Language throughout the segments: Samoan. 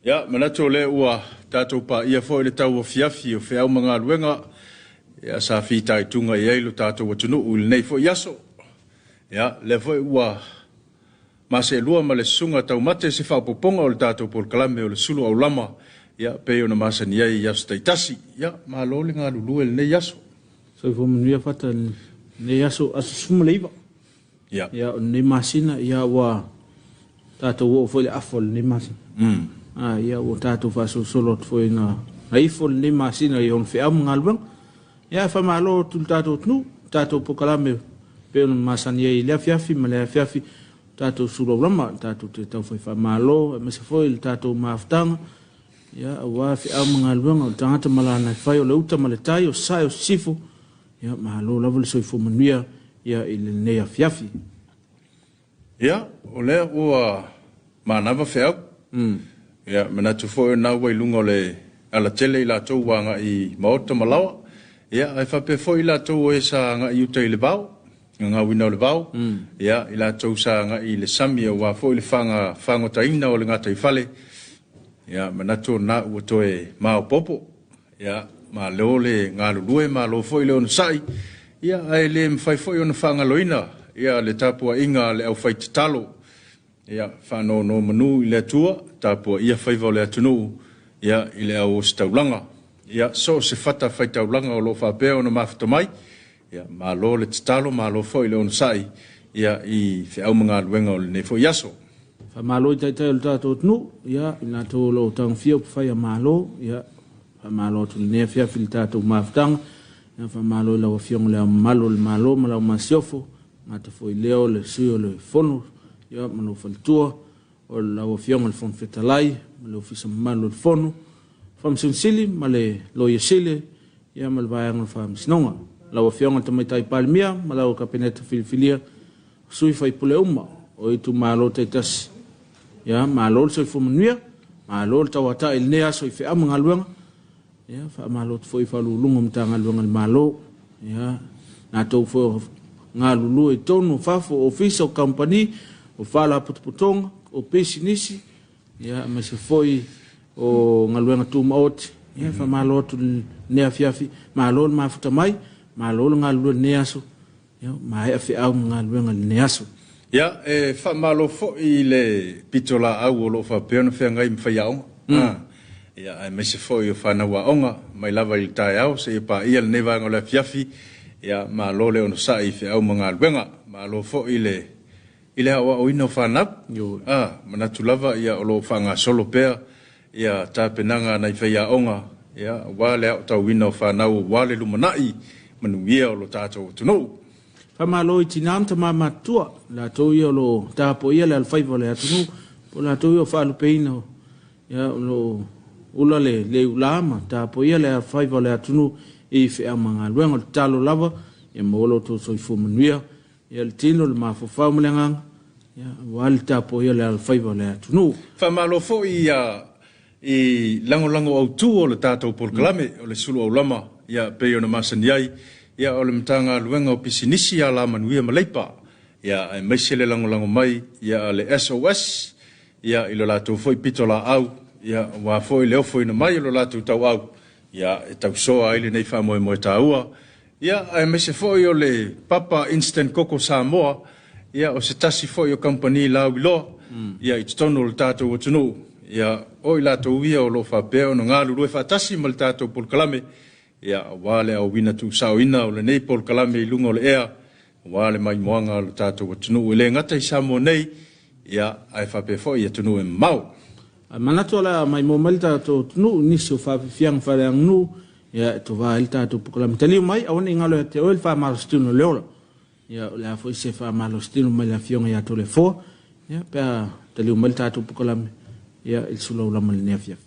Ia, manatu o lea ua tatou paia foi le tauafiafi o feau ma galuega, ia, sa fitaituga i ai lo tatou atunuu i lenei foi aso. Ia, lea foi ua maseelua ma le susuga taumate se faaopoopoga o le tatou polokalame o le sulu aulama, ia, pei ona masani ai i aso taitasi. Ia, malo le galulue i lenei aso. Soifua manuia Fata i lenei aso, aso 19. Ia. Ia, o lenei masina, ia ua tatou oo foi i le afa o lenei masina. Ia, ua tatou faasolosolo atu foi na ifo lenei masina i ona feau ma galuega. Ia, e faamalo atu i le tatou atunuu, tatou polokalame pei ona masani ai i le afiafi ma le afiafi, tatou sulaulama, tatou te taufai faamalo, aemaise foi le tatou mafutaga, ia, aua feau ma galuega o le tagata ma lana e fai o le uta ma le tai, o sae o sisifo. Ia, malo lava le soifua manuia, ia, i lenei afiafi. Ia, o lea ua manava feau. Ia, manatu foi o na ua i luga o le alatele i latou ua agai i maota ma laoa. Ia, ae faapea foi i latou o e sa agai i uta i le vao, gagauina o le vao. Ia, i latou sa agai i le sami aua foi le fagotaina o le gataifale. Ia, manatu o na ua toe maopoopo. Ia, malo le galulue, malo foi le onosai. Ia, ae le mafai foi ona faagaloina, ia, le tapuaiga a le aufaitatalo. Ia, faanonomanu i le Atua, tapuaia faiva o le atunuu, ia, i le au ositaulaga. Ia, so o se fatafaitaulaga o lo o faapea ona mafuta mai. Ia, malo le tatalo, malo foi le onosai, ia, i feau ma galuega o lenei foi aso. Faamalo i taitai o le tatou atunuu, ia, i latou o lo o tagofia upufai a Malo, ia, faamalo atu i lenei afiafi i le tatou mafutaga. Ia, faamalo i lau Afioga i Le Ao Mamalu o le Malo ma lau Masiofo, gata foi lea o le Sui o le Fono, ia, ma lou faletua, o lau Afioga i le Fofoga Fetalai ma le Ofisa Mamalu o le Fono, Faamasino Sili ma le Loia Sili, ia, ma le Vaega o le Faamasinoga. Lau Afioga i le Tamaitai Palemia ma lau Kapeneta filifilia, sui faipule uma o itumalo taitasi. Ia, malo le soifua manuia, malo le tauatai i lenei aso i feau ma galuega. Ia, faamalo atu foi i Faauluuluga o Matagaluega a le Malo. Ia, latou foi o galulue i totonu o fafo, o ofisa, o kamupani, o faalapotopotoga, o pisinisi, ia, aemaise foi o galuega tumaoti. Ia, faamalo atu i lenei afiafi, malo le mafuta mai, malo le galulue i lenei aso. Ia, maea feau ma galuega i lenei aso. Ia, e faamalo foi i le pitolaau o lo o faapea ona feagai ma faiaoga. Ia, aemaise foi o fanau aoga mai lava i le taeao seia paia lenei vaega o le afiafi. Ia, malo le onosai i feau ma galuega. Malo foi i le aoaoina o fanau. Manatu lava, ia, o lo o faagasolo pea, ia, tapenaga a nai faiaoga, ia, aua le aotauina o fanau aua le lumanai manuia o lo tatou atunuu. Faamalo i tina ma tama matutua, latou ia o lo o tapuaia le alofaiva o le atunuu, po o latou ia o faalupeina, ia, o lo o ula le iulā ma tapuaia le alofaiva o le atunuu i feau ma galuega. O le tatalo lava, ia maua lo outou soifua manuia, ia, le tino, le mafaufau ma le agaga, ia, aua le tapuaia o le alofaiva o le atunuu. Faamalo foi ia i lagolago autu o le tatou polokalame o le sulu aulama, ia, pei ona masani ai, ia, o le Matagaluega o Pisinisi, Alamanuia ma Leipa, ia, aemaise le lagolago mai, ia, a le SOS, ia, i lo latou foi pitolaau, ia, aua foi le ofoina mai o lo latou tauau, ia, e tausoa ai lenei faamoemoe taua. Ia, aemaise foi o le Papa Instant Koko Samoa, ia, o se tasi foi o kamupani lauiloa, ia, i totonu o le tatou atunuu. Ia, o i latou ia o lo o faapea ona galulue faatasi ma le tatou polokalame, ia, aua le aoina tuusaoina o lenei polokalame i luga o le ea, aua le maimoaga o le tatou atunuu e le gata i Samoa nei, ia, ae faapea foi i atunuu e mamao. Ae manatu o le a maimoa mai le tatou atunuu i nisi o faafiafiaga faaleaganuu, ia, e tovā ai le tatou polokalame. Taliu mai, aua ne i galo ia te oe le faamalositino o le ola. Ia, o le a foi se faamalositino mai le Afioga ia Toleafoa, ia, pe a taliu mai le tatou polokalame, ia, i le sulaulama i lenei afiafi.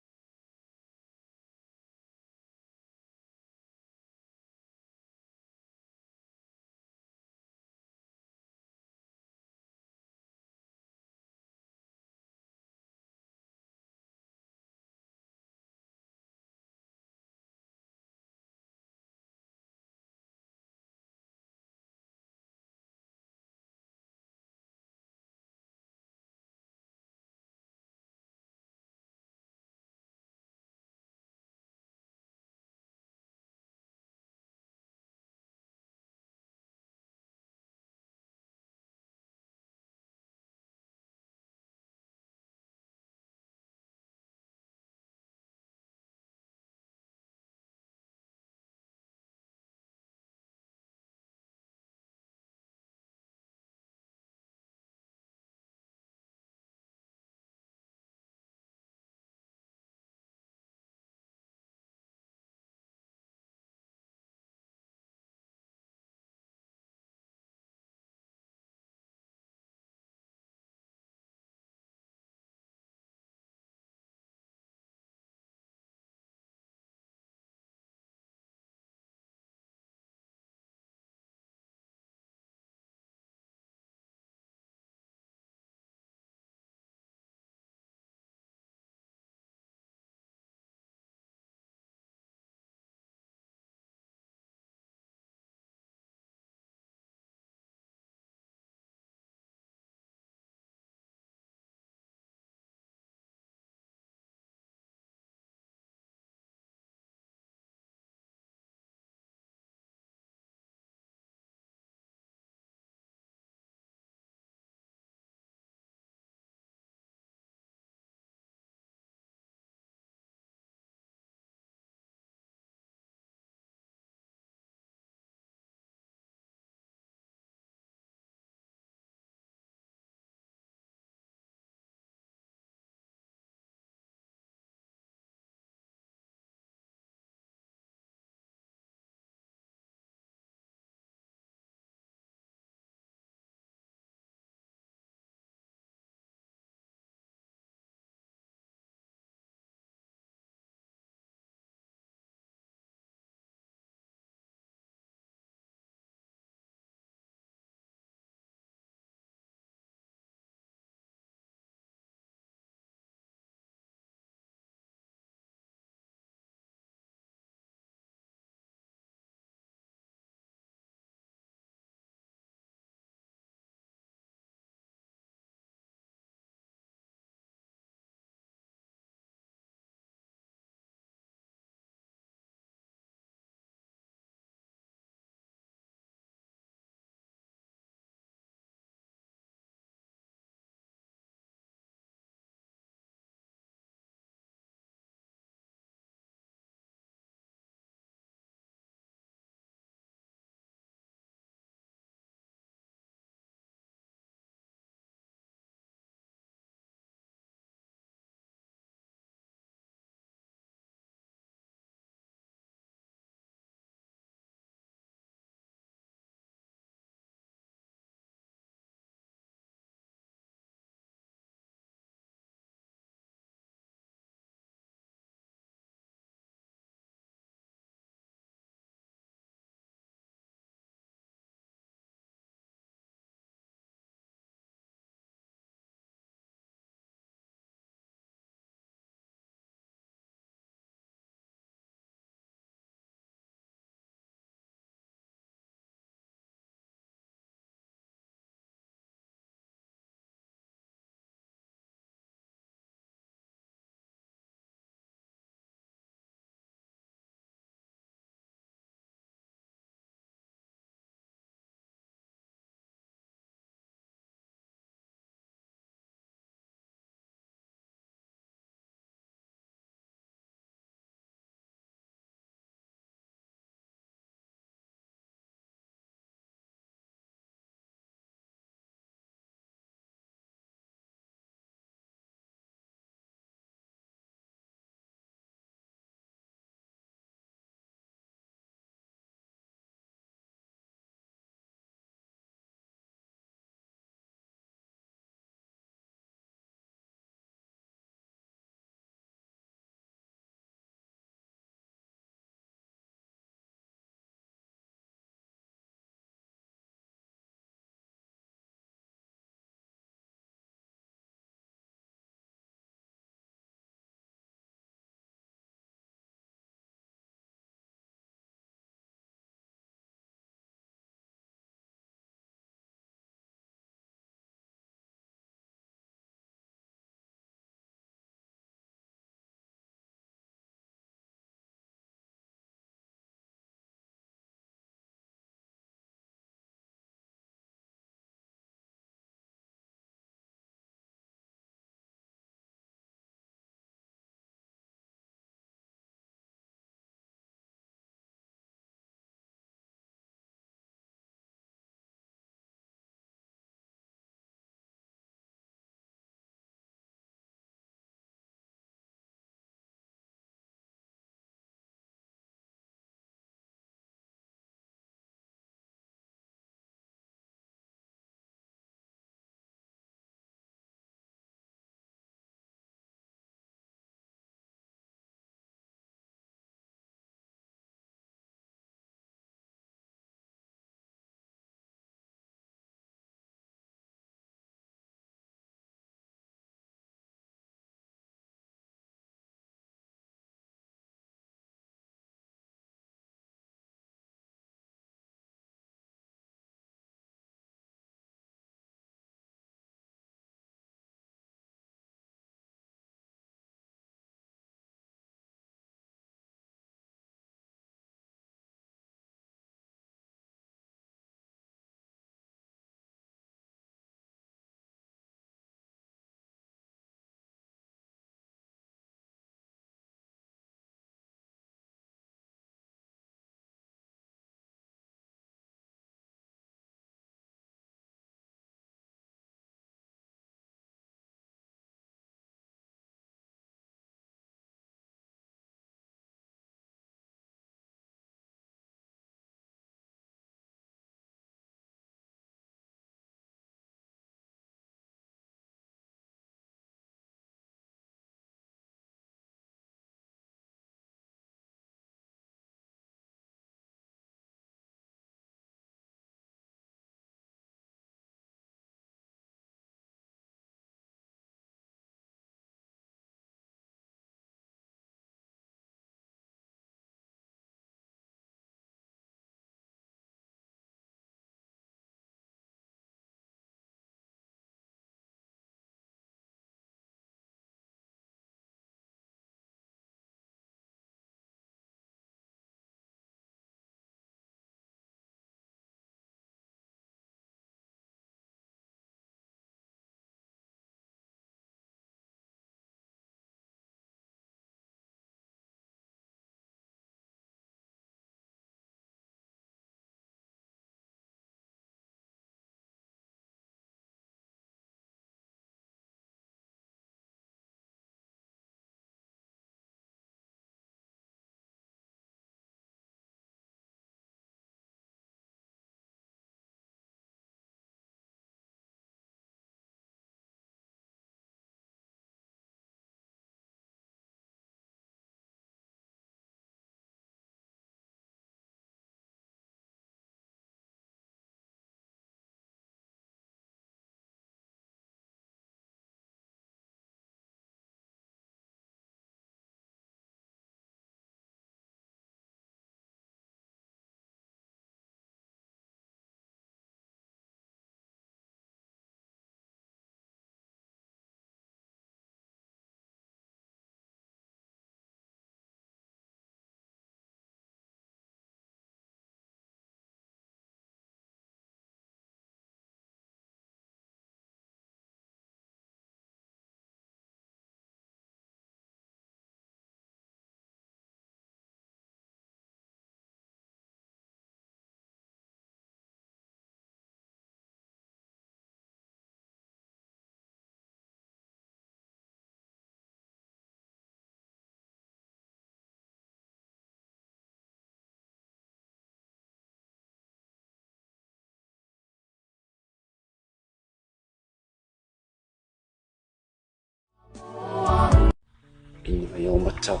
matau.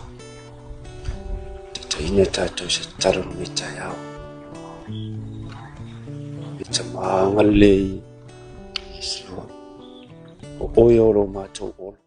Taitaiina tatou i se tatalo i lenei taeao. E ta ma agalelei, yes Lord. O oe o lo matou ola.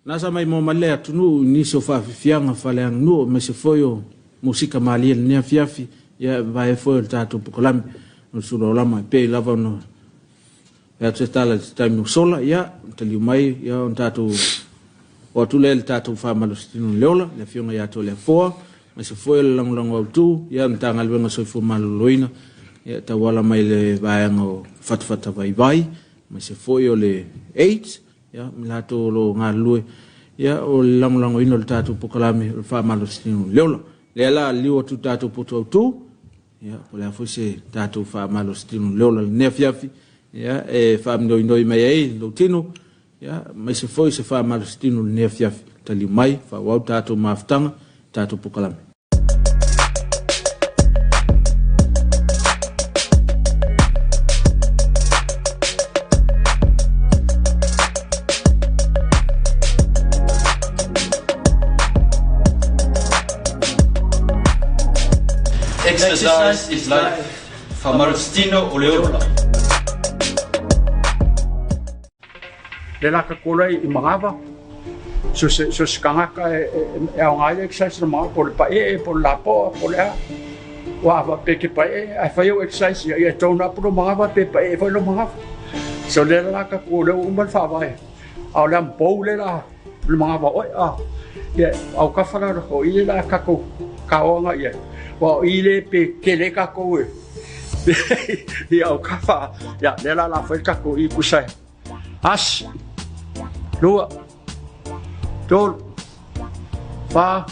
Na sa mai mo male atunuu i nisi o faafiafiaga faaleaganuu aemaise foi o musika malie i lenei afiafi, ia e vavae ai foi o le tatou pokalame o le sulaolama e pei lava ona fai atu se tala i se taimi ua sola, ia taliu mai ia ona tatou oo atu lea i le tatou faamalositino o le ola, le Afioga ia Toleafoa, aemaise foi o le lagolago autu, ia le Matagaluega o le Soifua Maloloina, ia e tauala mai i le vaega o Fatafata Vaivai, aemaise foi o le AIDS, ia ma i latou o lo o galulue, ia o le lagolagoina o le tatou polokalame o le faamalositino o le ola. Lea la liliu atu i le tatou poto autu, ia po o le a foi se tatou faamalositino o le ola i lenei afiafi, ia e faaminoinoi mai ai lou tino, ia aemaise foi se faamalositino i lenei afiafi. Taliu mai, faaauau tatou mafutaga, tatou polokalame. Exercise is life. Faamalositino o le ola. Le la ka kola i Magava, so se so se kangaka e e aoga ai le exercise na Magava, po o le pae'e, po o le lapoa, po o le a. Ua a faapea e te pae'e ae fai au exercise ia, ia e tone up lou Magava pe pae'e foi lou Magava. So lea la tatou o lea ua uma le faavae, a o le amupou lea la le Magava oe a. Ia autafa la o i lea la tatou kaoa agai i ai. Aua o i lea pe tele ai tatou e i autafa, ia lea la o le a fai le tatou i tusa e Tasi, lua, tolu, fa,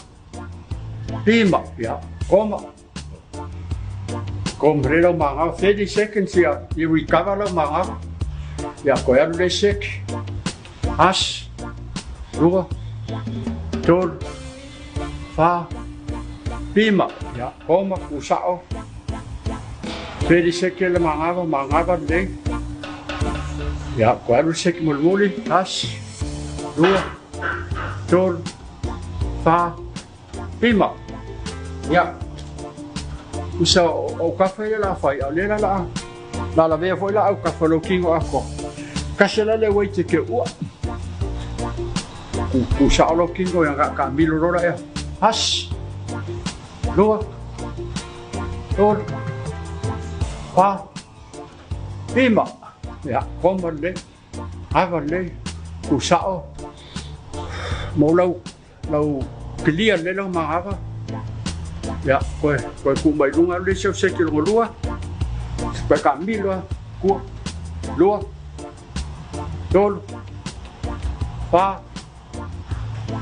lima, ia, koma. Koma le lau magava, 30 seconds ia, ia recover lau magava. Ia, koe alu le sek. Tasi, lua, tolu, fa, lima, ia, koma, kusao. 30 seconds le magava, magava lelei. Ia, koe alu le seki mulimuli. Tasi, lua, tolu, fa, lima. Ia, usa o kafa ia la fai, a o lea la la la lavea foi la au kafa lou kino atoa. Kasi la le weight e ke ua. Ku, ku sao lou kino ia ka, ka milo lola ea. Tasi, lua, tolu, fa, lima. Ia, koma lelei, ava lelei, tu sao, mo lau, lau kilia lelei lau magava. Ia, koe, koe ku mai lunga le isi au seki longa lua, koe ka milo a, kua, lua, tolu, fa,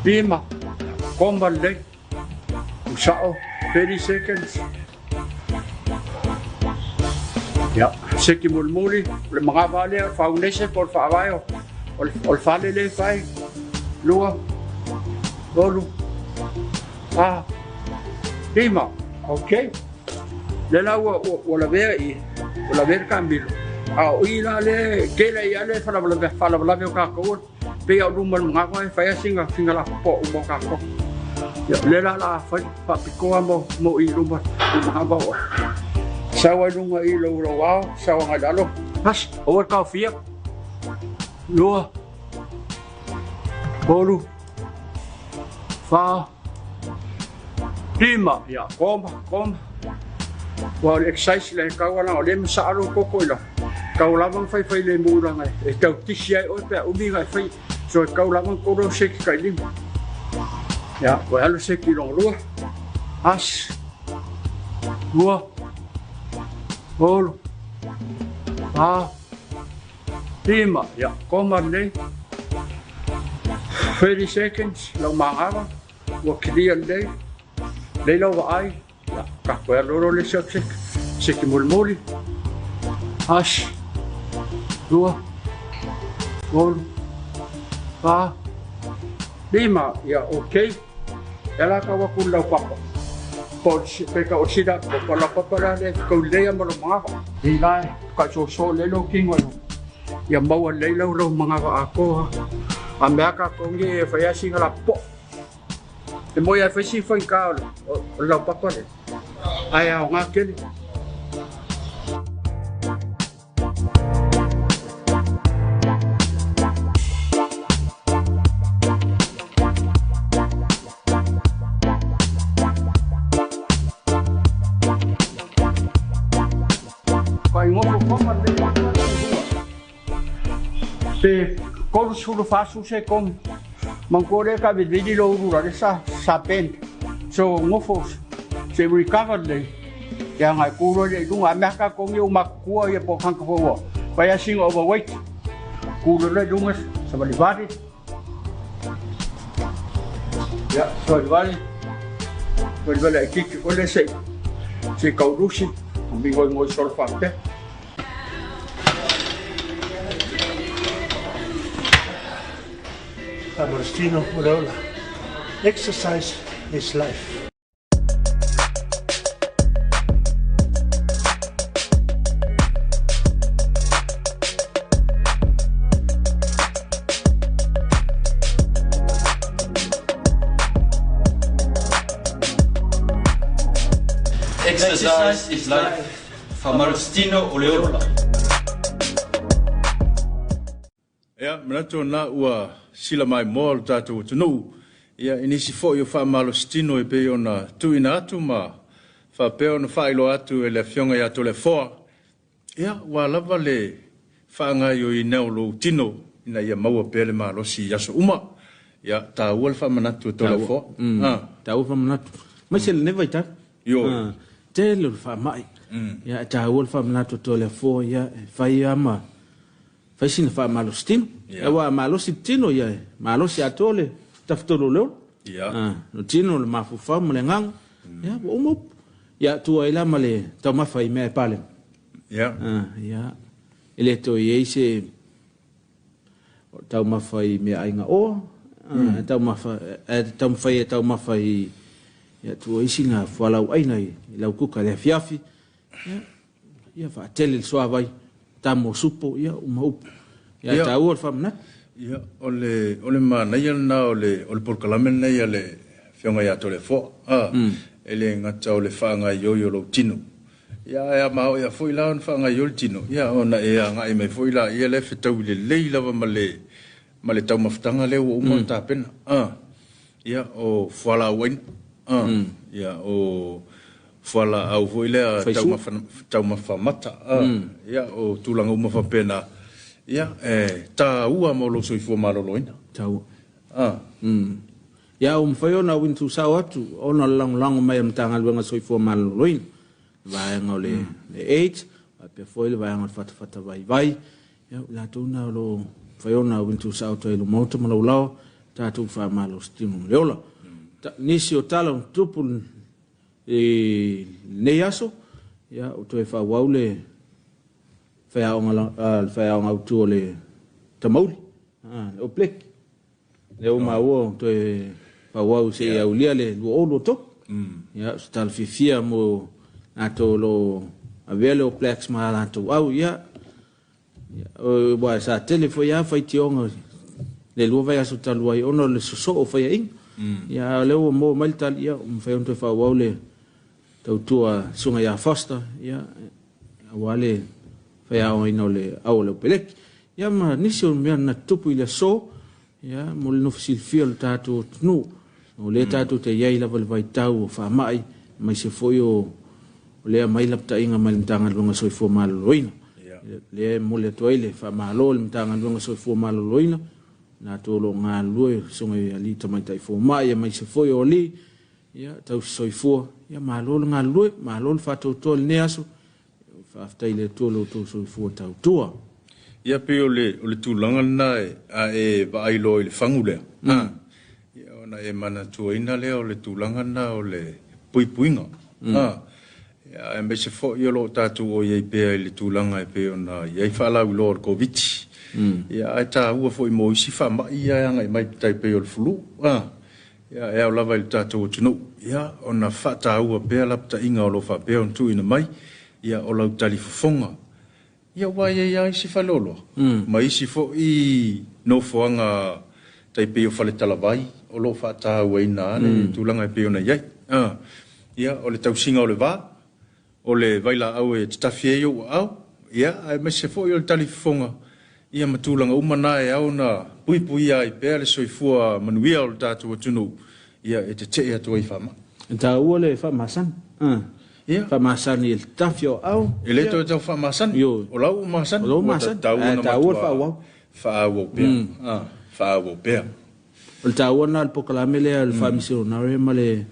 lima, koma lelei. Usao, 30 seconds. Ia, seki mulimuli, o le magava lea, o le faunese po o le faavae o, o le fale lea e fai. Lua, tolu, fa, lima. Okay. Lea la ua, ua, ua lavea i, ua lavea le taamilo. A o i la lea, tele ai lava le faalavelave, faalavelave o tatou Pei a o luma o le magava e fai a sina sina lapopoa uma o tatou. Ia, o lea la o le a fai faapitoa mo mo i luma i le magava o oe. Sau ai luga i lou lou ao, sau agai lalo. Tasi, aua le taofia. Lua, tolu, fa, lima. Ia, koma, koma. Ua o le exercise le tau ala o lea masaa lou toto i lau tau lava na faifai lemu laga e tau tisi ai oe pe a umi na e fai so e tau lava na tolu au seki kai lima. Ia, koe alu seki longa lua. Tasi, lua, tolu, fa, lima. Ia, koma lelei. 30 seconds lau magava ua clear lelei. Lelei lau vaai. Ia, ka koe alu loa le isi au seki. Seki mulimuli. Tasi, lua, tolu, fa, lima. Ia, okay. Ia la tau atu i le laupapa. Po o le pe tau o le sida po o le laupapa la lea e fetau lelei lava ma lou manava. I la e taʻisoso lelei lou tino ia maua lelei lau lau manava atoa. A mea tatou nei e fai lava sina lapopoa. E moi lava e fai sina faigata o le laupapa lea, ae aoga tele. Pe 30 40 sekone. Manatua lea ka vilivili lou ulu la lea sa sa bend. So nofo se recover lelei. Ia agai ku loa lea i luga. A mea tatou nei ua matutua ia po o tagata foi ua fai lava sina overweight. Ku loa lea i luga savalivali. Ia savalivali. Savalivali laitiiti foi lea se i se i tau lusi. Migoigoi solo faapea. Famalositino o le ola. Exercise is life. Exercise is life. Famalositino o le ola. Ia, manatu o lena ua sila maimoa lo tatou atunuu, ia, i nisi foi o faamalositino e pei ona tuuina atu ma faapea ona faailoa atu e le Afioga ia Toleafoa, ia, ua lava le faagaoioiina o lou tino ina ia maua pea le malosi i aso uma. Ia, taua le faamanatu a Toleafoa. Taua, taua faamanatu. Aemaise lenei vaitau. Ioe. Tele o le faamai. Ia, e taua le faamanatu a Toleafoa, ia, e fai lava ma fai sina faamalositino. Aua a malosi le tino, ia, e malosi atoa le tafatolu o le ola. O le tino, le mafaufau ma le agaga, ia, ua uma upu. Ia, tua ai la ma le taumafa i mea e palena. Ia, e le toe i ai se taumafa i meaai gaoa, taumafa, ae taumafai e taumafa i, ia, tua ai sina fualaauaina i lau kuka i le afiafi. Ia, ia faatele le suavai, tamo supo, ia, uma upu. Ia, e taua le faamanatu. Ia, o le, o le manaia lena o le, o le polokalame lenei a le Afioga ia Toleafoa, a, e le gata o le faagaoioi o lou tino, ia, ae a maoea foi la ona faagaoioi le tino, ia, ona e agai mai foi laia lea fetaui lelei lava ma le, ma le taumafataga lea ua uma ona tapena, a, ia, o fualaauaina, a, ia, o fualaau foi lea taumafa, taumafa mata, a, ia, o tulaga uma faapena, ia, e taua mo lou soifua maloloina. Taua. A. Ia, ua mafai ona uina tuusao atu ona o le lagolago mai a le Matagaluega o le Soifua Maloloina, le vaega o le AIDS, faapea foi le vaega o le fatafata vaivai. Ia, o i latou na o lo o mafai ona uina tuusao atu ai i lou maota ma lou laoa, tatou faamalositino ma le ola. Nisi o tala o tupu i lenei aso, ia, ua toe faaauau le faiaoga autu o le Tamauli, le Opleki. Lea ua maua ua toe faaauau se i aulia le 2023. Ia, o se tala fiafia mo latou o lo o avea le All Blacks ma a latou au. Ia, aua sa tele foi lava faitioga le lua vaiaso talu ai ona o le sosoo o faiaina. Ia, a o lea ua maua mai le tali, ia, ua mafai ona toe faaauau le tautua a le Susuga ia Foster, ia, aua le faiaogaina o le au o le Aupeleki. Ia ma nisi o mea na tutupu i le aso, ia, mo le nofo silafia o le tatou atunuu. O lea tatou te i ai lava i le vaitau o faamai, aemaise foi o lea aumai lapataiga mai le Matagaluega o Soifua Maloloina. Lea e momoli atu ai le faamalo i le Matagaluega o Soifua Maloloina, latou o lo o galulue, susuga i alii tamaitai fomai, aemaise foi o alii, ia, tausi soifua, ia malo le galulue, malo le faatoatoa i lenei aso. Faafetai i le Atua lo outou soifua tautua. Ia pei o le, o le tulaga lena e, a e vaai loa i le fagu lea, ia ona e manatuaina lea o le tulaga lena o le puipuiga. Ia, aemaise foi o lo o tatou o i ai pea i le tulaga e pei ona i ai faalauiloa o le Koviti. Ia, ae taua foi mo isi faamai ia e agai mai tai pei o le flu. Ia, e ao lava i le tatou atunuu, ia, ona faataua pea lapataiga o lo o faapea ona tuuina mai, ia, o lau talifofoga. Ia, aua e i ai lava isi faleoloa, ma isi foi nofoaga tai pei o faletalavai o lo o faatauaina lava le tulaga e pei ona i ai. Ia, o le tausiga o le va, o le vailaau e tatafi ai ou aao, ia, aemaise foi o le talifofoga, ia, ma tulaga uma na e ao ona puipuia ai pea le soifua manuia o le tatou atunuu, ia, e tetee atu ai i faamai. E taua le faamasani. Ia. Faamasani i le tatafi o aao. E le toe tau faamasani. Ioe. O lau ua masani. O lau ua masani. Ua tatau Ae ona taua le matua faaauau. Faaauau pea. Faaauau pea. O le taua lena o le polokalame lea a le Faamisionare ma le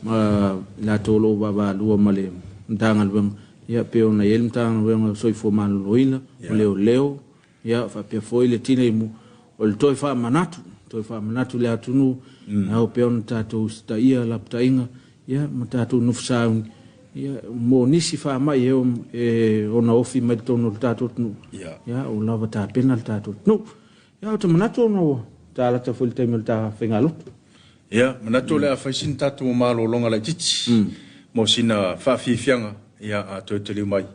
ma i latou o lo o vaavaalua ma le Matagaluega, ia pei ona i ai le Matagaluega o le Soifua Maloloina, o Leoleo, ia faapea foi le Tineimu, o le toe faamanatu, toe faamanatu i le atunuu, e ao pea ona tatou usitaia lapataiga, ia ma tatou nofo sauni, ia mo nisi faamai e ona ofi mai totonu o le tatou atunuu, ia ua lava tapena le tatou atunuu. Ia ou te manatu ona ua talata foi le taimi o le ta faigalotu. Ia, manatu o le a fai sina tatou malologa laitiiti mo sina faafiafiaga, ia, a toe taliu mai.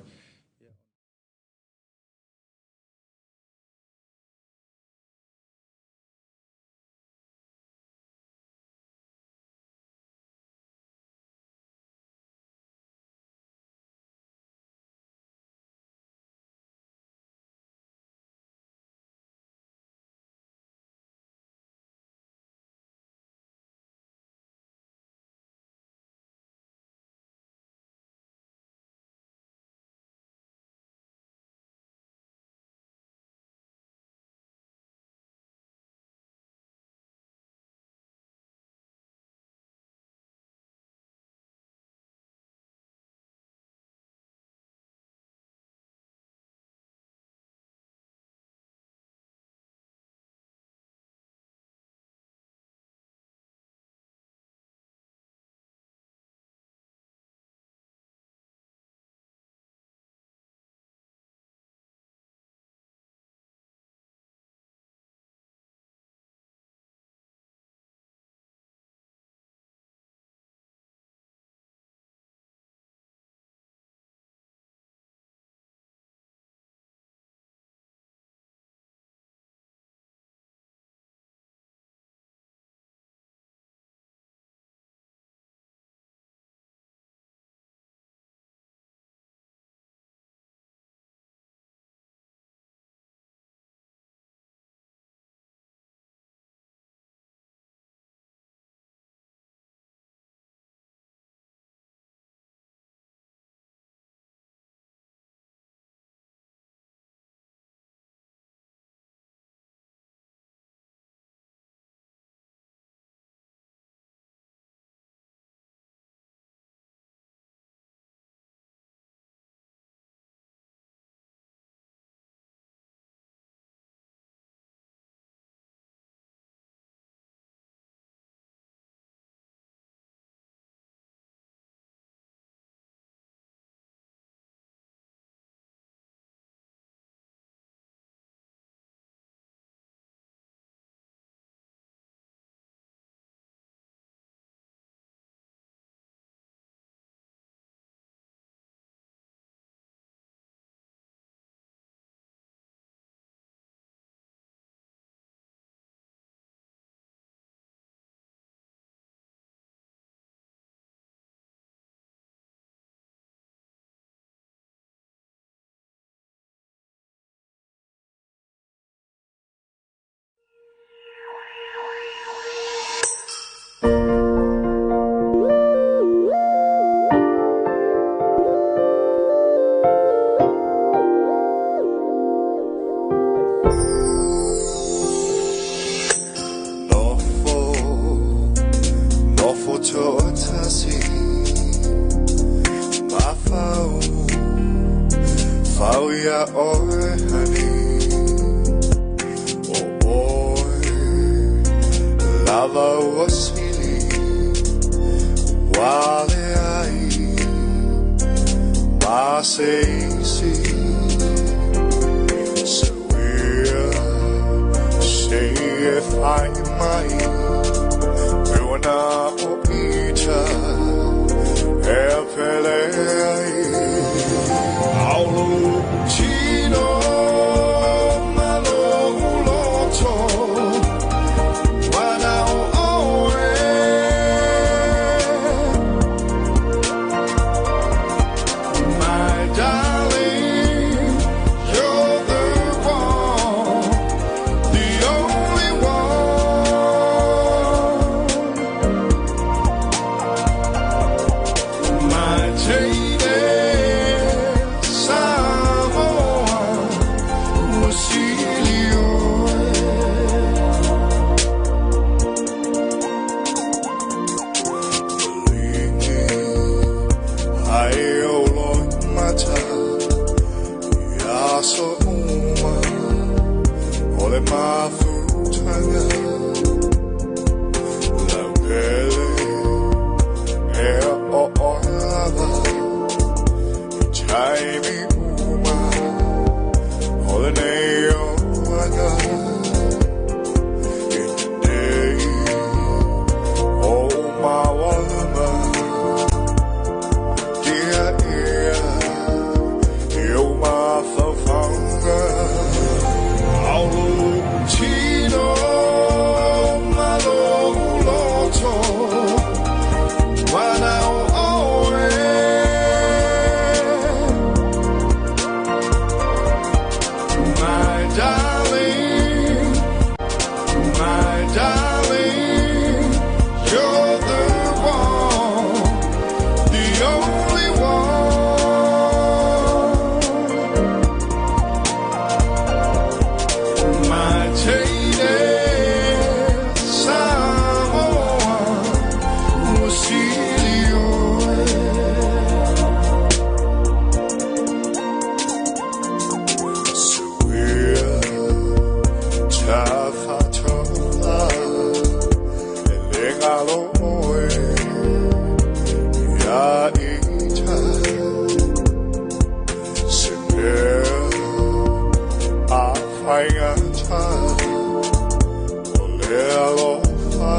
Alofa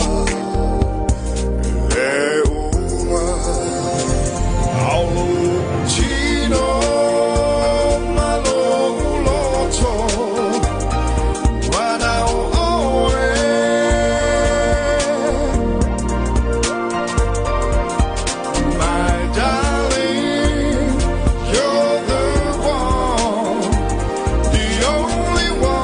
e uma Ao lou tino ma lou loto Manao oe. My darling, you're the one, the only one.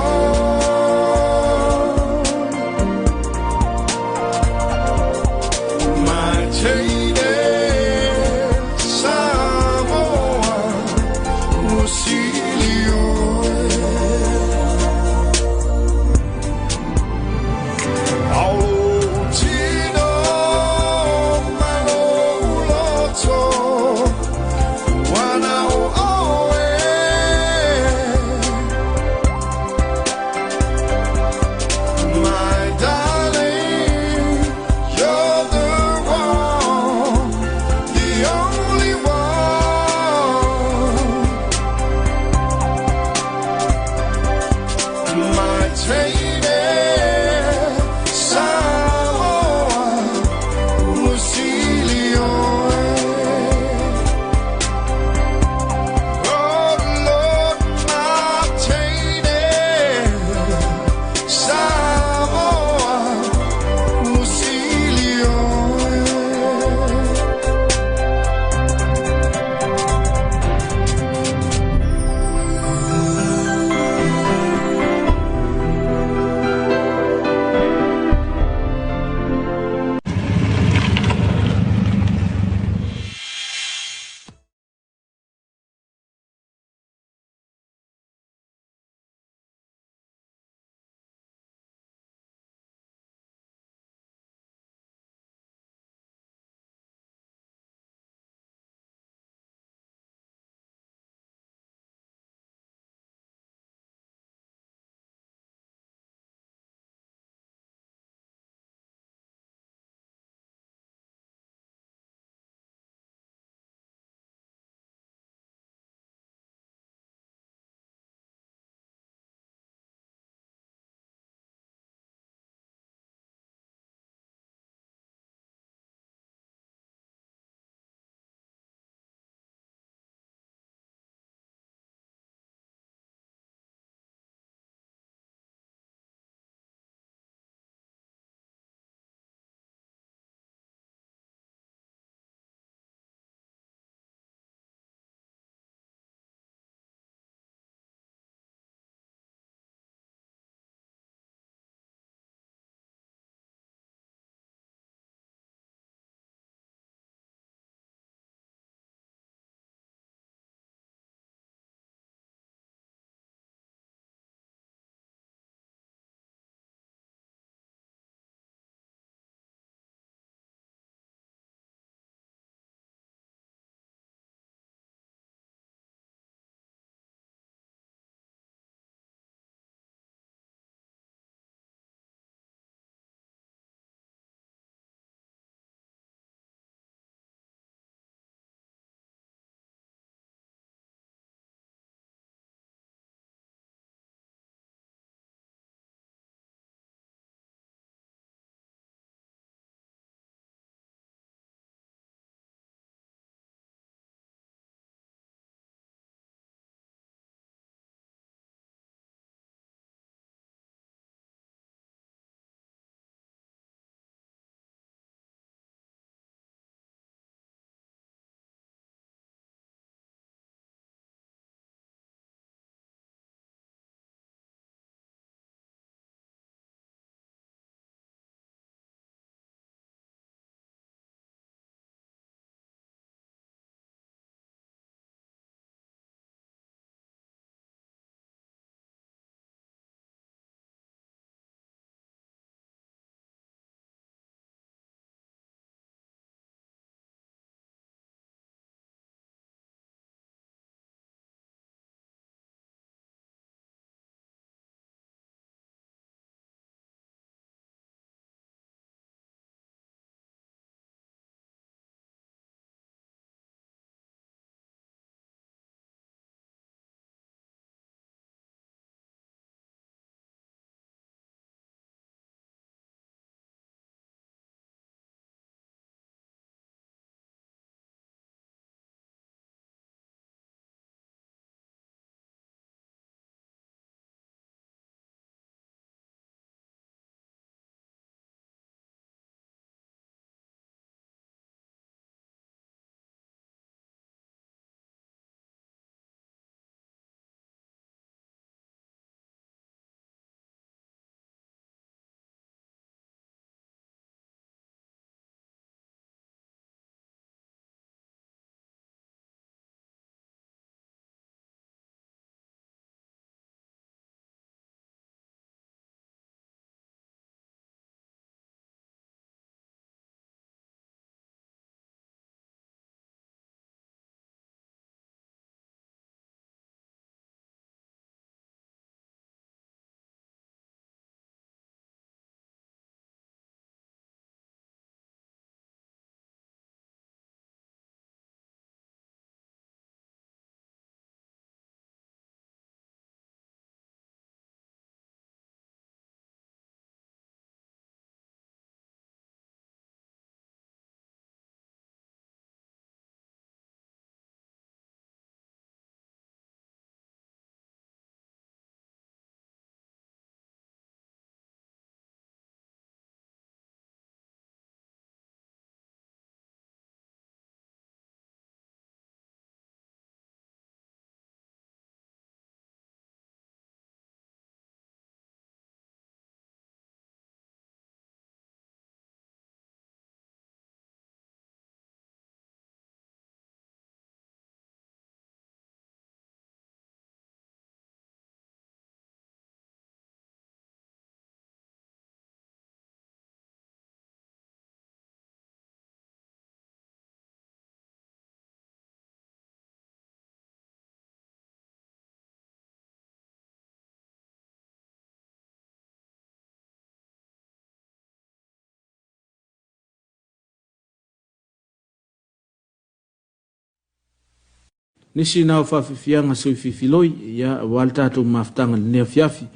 Nisi na o faafiafiaga sui fifiloi ia ua le tatou mafutaga i lenei afiafi.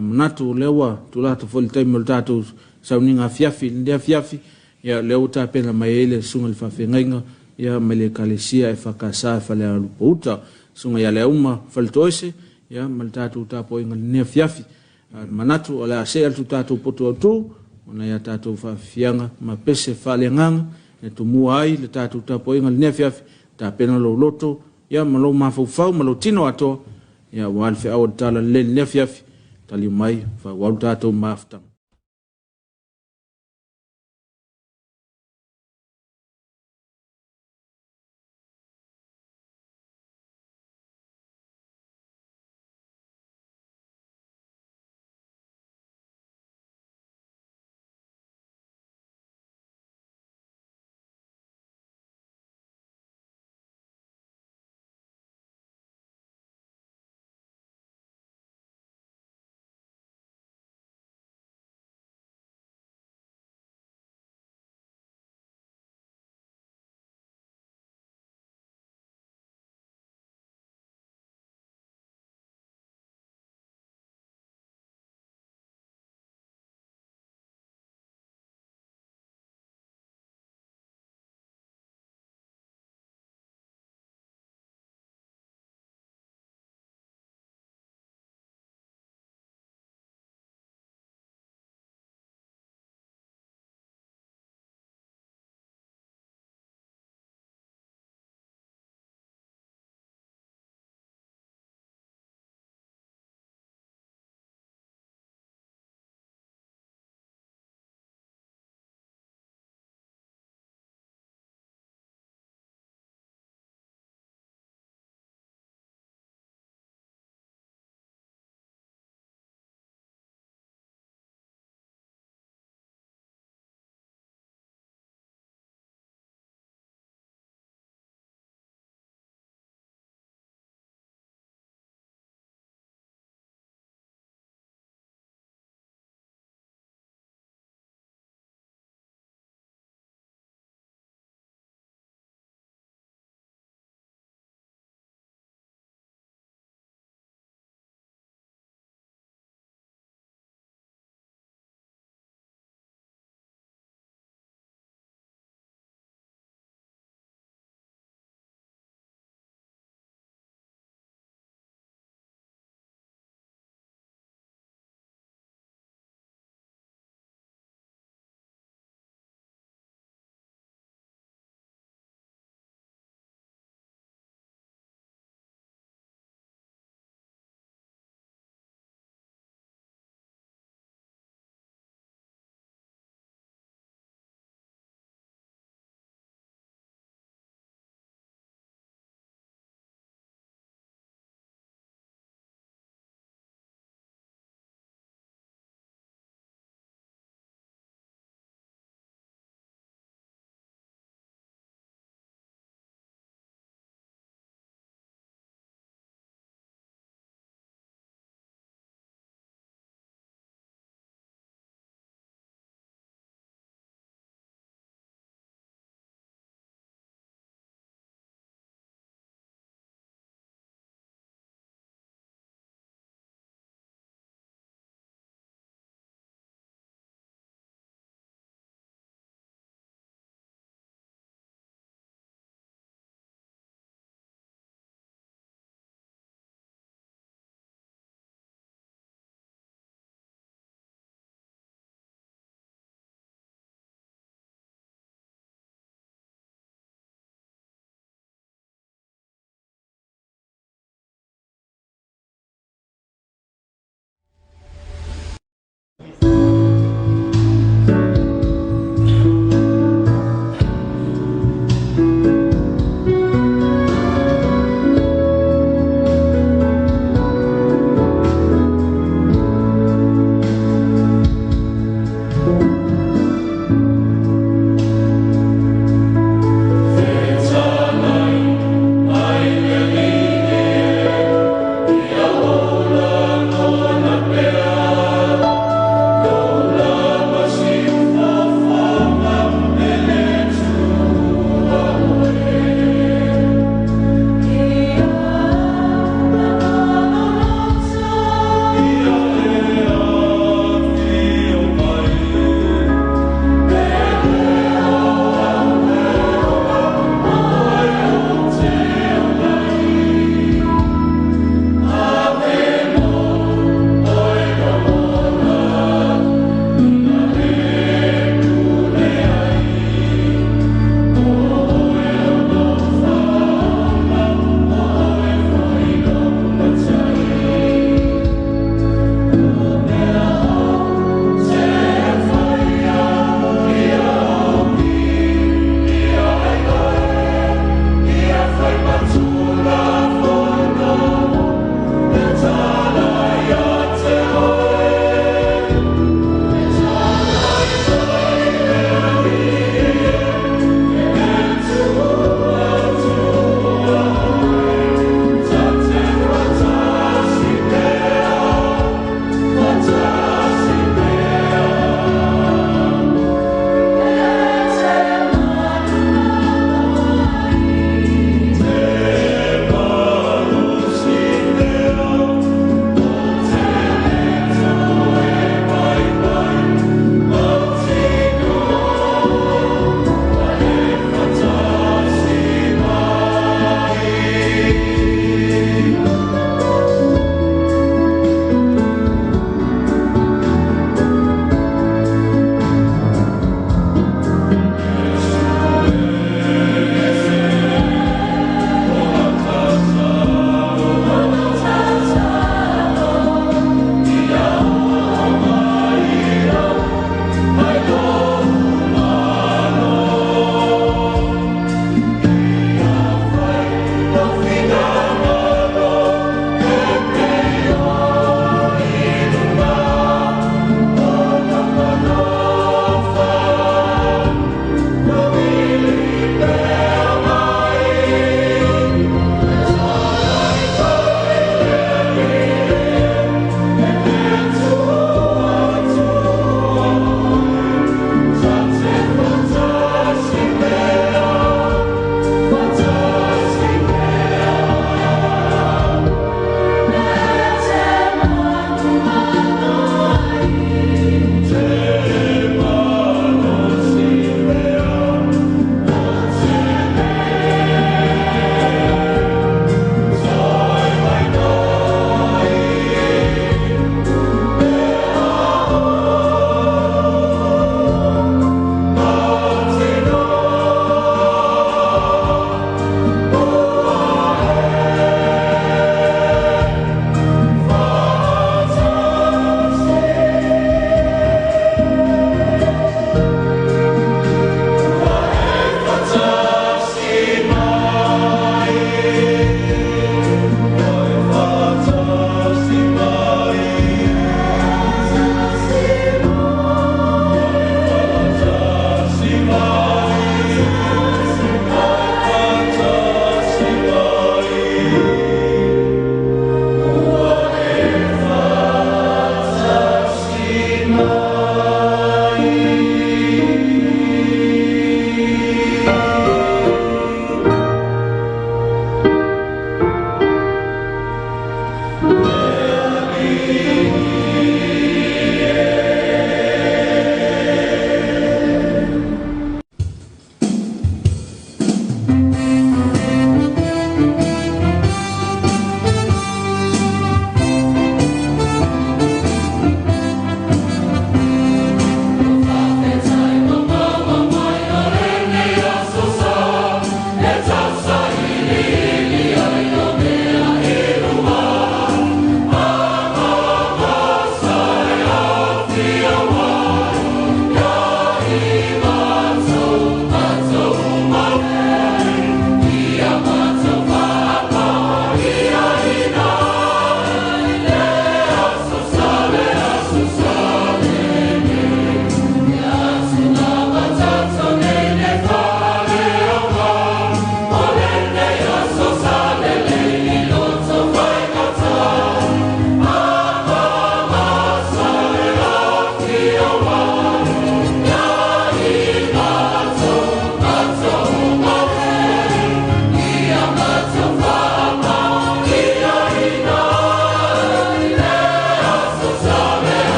Manatu o lea ua tulata foi le taimi o le tatou sauniga afiafi i lenei afiafi, ia lea ua tapena mai ai le susuga i le faafeagaiga ia mai le Ekalesia EFKS e Falealupo-uta, susuga ia Leauma Faletoese, ia ma le tatou tapuaiga i lenei afiafi. Manatu o le a see atu tatou poto autu ona ia tatou faafiafiaga ma pese faaleagaga e tumua ai le tatou tapuaiga i lenei afiafi. Tapena lou loto ia ma lou mafaufau ma lou tino atoa ia aua le feau o le tala lelei i lenei afiafi. Taliu mai faaauau le tatou mafutaga.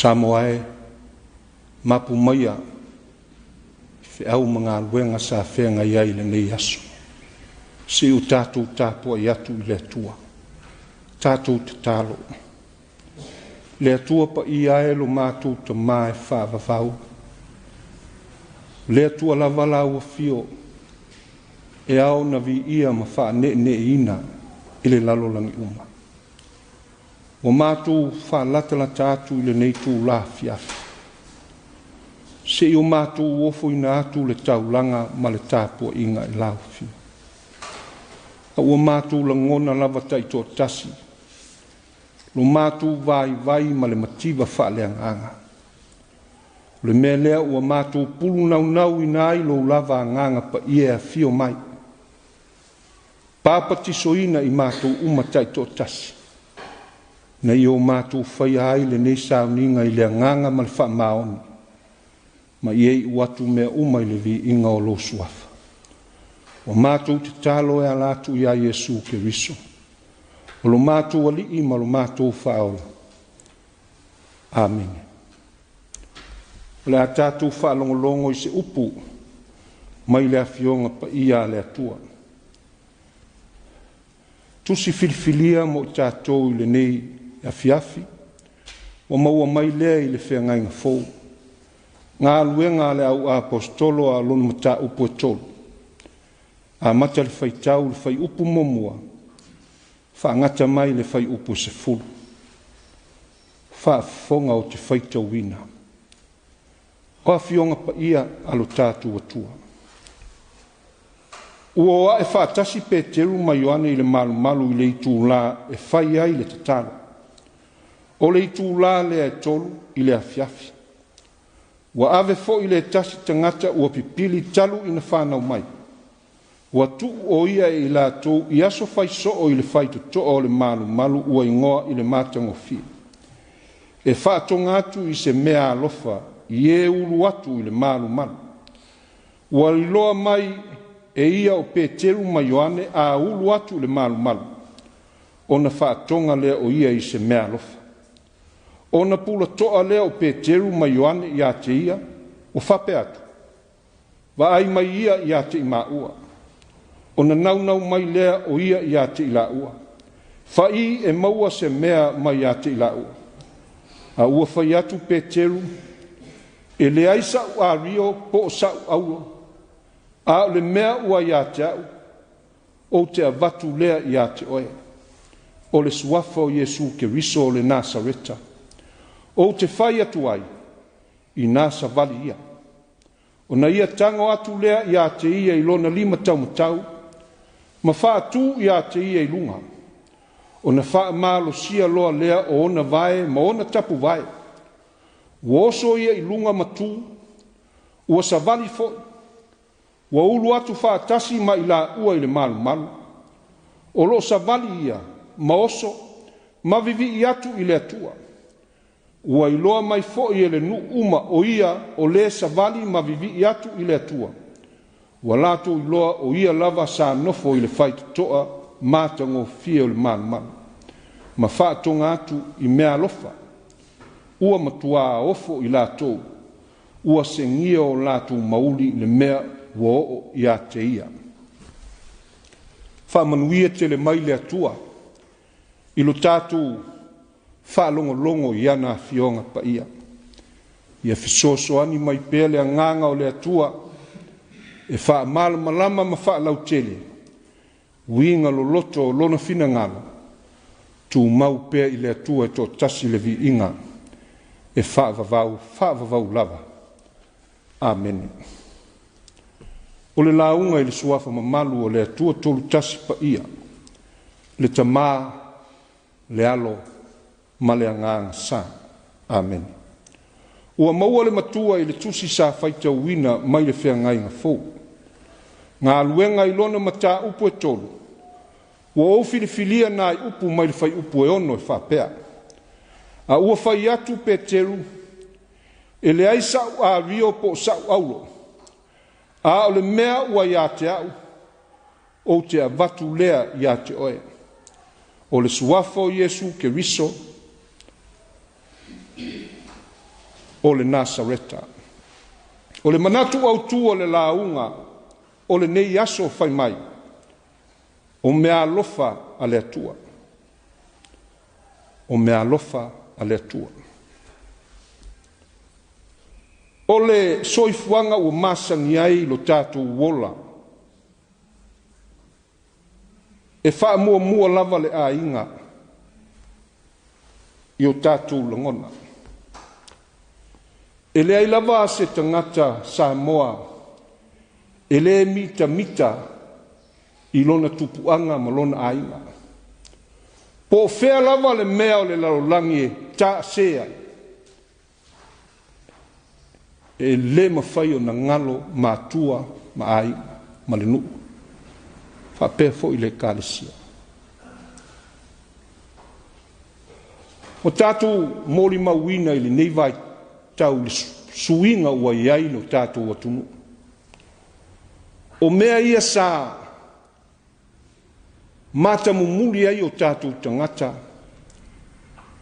Samoa e, mapu maia i feau ma galuega sa feagai ai i lenei aso. Se i o tatou tapuai atu i le Atua. Tatou tatalo. Le Atua paia e lo matou Tamā e faavavau. O le Atua lava lau afio e ao ona viia ma faaneeneeina i le lalolagi uma. Ua matou faalatalata atu i lenei itula afiafi, se i o matou ofoina atu le taulaga ma le tapuaiga i lau afio. A ua matou lagona lava taitoatasi lo matou vaivai ma le mativa faaleagaga. O le mea lea ua matou pulunaunauina ai lou lava Agaga Paia e afio mai, papatisoina i matou uma taitoatasi, na ia o matou faia ai lenei sauniga i le agaga ma le faamaoni, ma ia iu atu mea uma i le viiga o lou suafa. Ua matou tatalo e ala atu iā Iesu Keriso, o lo matou Alii ma lo matou Faaola. Amene. O le a tatou faalogologo i se upu mai le Afioga Paia a le Atua. Tusi filifilia mo i tatou i lenei afiafi, ua maua mai lea i le Feagaiga Fou. Galuega a le Au Aposetolo a o lona mataupu e 3. Amata le faitau i le fuaiupu 1, faagata mai le fuaiupu 10. Faafofoga ou te faitauina. O Afioga Paia a lo tatou Atua. Ua o ae faatasi Peteru ma Ioane i le malumalu i le itulā e fai ai le tatalo. O le itulā lea e 3 i le afiafi. Ua ave foi le tasi tagata ua pipili talu ina fanau mai. Ua tuu o ia e i latou i aso faisoo i le faitotoa o le malumalu ua igoa i le matagofie, e faatoga atu i se mea alofa i e ulu atu i le malumalu. Ua iloa mai e ia o Peteru ma Ioane a ulu atu i le malumalu, ona faatoga lea o ia i se mea alofa. Ona pulatoa lea o Peteru ma Ioane ia te ia, ua faapea atu, vaai mai ia ia te i maua. Ona naunau mai lea o ia ia te i laua, fai e maua se mea mai ia te i laua. A ua fai atu Peteru, e leai sa'u ario po o sa'u auro, a o le mea ua ia te au, ou te avatu lea ia te oe. O le suafa o Iesu Keriso o le Nasareta, ou te fai atu ai, ina savali ia. Ona ia tago atu lea ia te ia i lona lima taumatau, ma faatu ia te ia i luga. Ona faamalosia loa lea o ona vae ma ona tapuvae. Ua oso ia i luga ma tu, ua savali foi, ua ulu atu faatasi ma i laua i le malumalu. O loo savali ia ma oso ma vivii atu i le Atua. Ua iloa mai foi e le nuu uma o ia o le savali ma vivii atu i le Atua. Ua latou iloa o ia lava sa nofo i le faitotoa matagofie o le malumalu, ma faatoga atu i mea alofa. Ua matuā ofo i latou, ua segia o latou mauli i le mea ua oo ia te ia. Faamanuia tele mai le Atua i lo tatou faalogologo i ana Afioga Paia. Ia fesoasoani mai pea le agaga o le Atua e faamalamalama ma faalautele uiga loloto o lona finagalo, tumau pea i le Atua e toatasi le viiga e faavavau, faavavau lava. Amene. O le lauga i le suafa mamalu o le Atua Tolutasi Paia, le Tamā, le Alo ma le Agaga Sa. Amene. Ua maua le matua i le tusi sa faitauina mai le Feagaiga Fou. Galuega i lona mataupu e 3, ua ou filifilia nai upu mai le fuaiupu e 6 e faapea. A ua fai atu Peteru, e leai sa'u ario po o sa'u auro, a o le mea ua ia te au, ou te avatu lea ia te oe. O le suafa o Iesu Keriso o le Nasareta. O le manatu autū o le lauga o lenei aso fai mai, o meaalofa a le Atua. O meaalofa a le Atua. O le soifuaga ua masani ai lo tatou ola, e faamuamua lava le aiga i o tatou lagona. E leai lava se tagata Samoa e lē mitamita i lona tupuaga ma lona aiga. Po o fea lava le mea o le lalolagi e taase ai, e lē mafai ona galo matua ma aiga ma le nuu, faapea foi le Ekalesia. Ua tatou molimauina i lenei vaitau le suiga ua i ai lo tatou atunuu. O mea ia sa matamumuli ai o tatou tagata,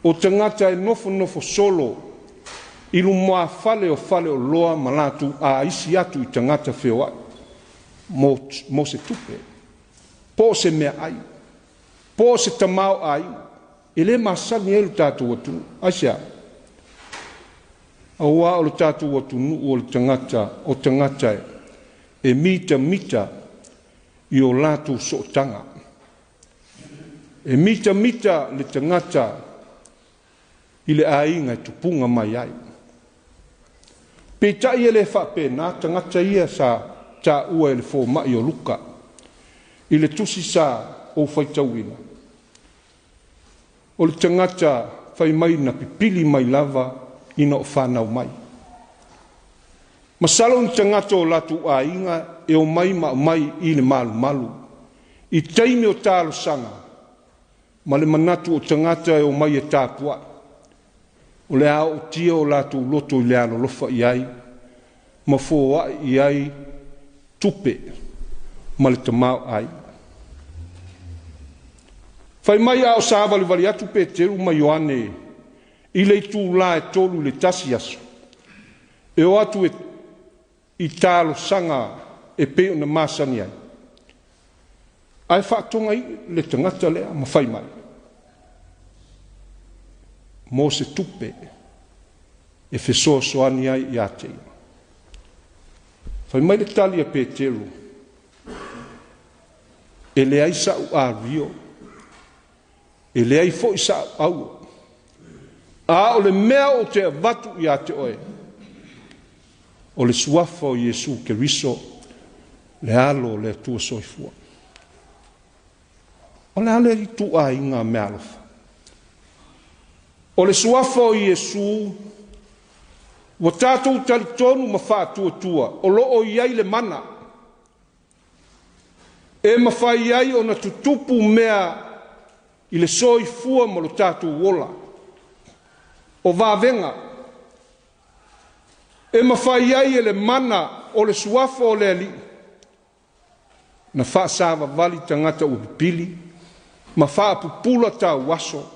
o tagata e nofonofo solo i lumafale o faleoloa ma latou aisi atu i tagata feoai mo se tupe, po o se meaai, po o se tamaoaiga. E lē masani ai lo tatou atunuu. Aisea? Auā o le tatou atunuu o le tagata, o tagata e mitamita i o latou sootaga. E mitamita le tagata i le aiga e tupuga mai ai. Peitai e lē faapena tagata ia sa taua e le fomaʻi o Luka i le tusi sa ou faitauina. O le tagata fai mai na pipili mai lava ina o fanau mai. Masalo ni tagata o latou aiga e omai ma aumai i le malumalu i taimi o talosaga, ma le manatu o tagata e omai e tapuai, o le a ootia o latou loto i le alolofa i ai ma foai i ai tupe ma le tamaoaiga. Fai mai a o savalivali atu Peteru ma Ioane i le itulā e 3 i le tasi aso, e o atu i talosaga e pei ona masani ai. Ae faatoga i le tagata lea ma fai mai, mo se tupe e fesoasoani ai ia te ia. Fai mai le tali a Peteru, e leai sa'u ario, e leai foi sa'u auro, a o le mea ou te avatu ia te oe, o le suafa o Iesu Keriso, le alo o le Atua soifua. O le a le ituaiga meaalofa? O le suafa o Iesu ua tatou talitonu ma faatuatua o lo o i ai le mana e mafai ai ona tutupu mea i le soifua ma lo tatou ola. O vavega e mafai ai e le mana o le suafa o le Alii na faasavavali tagata ua pipili ma faapupula tauaso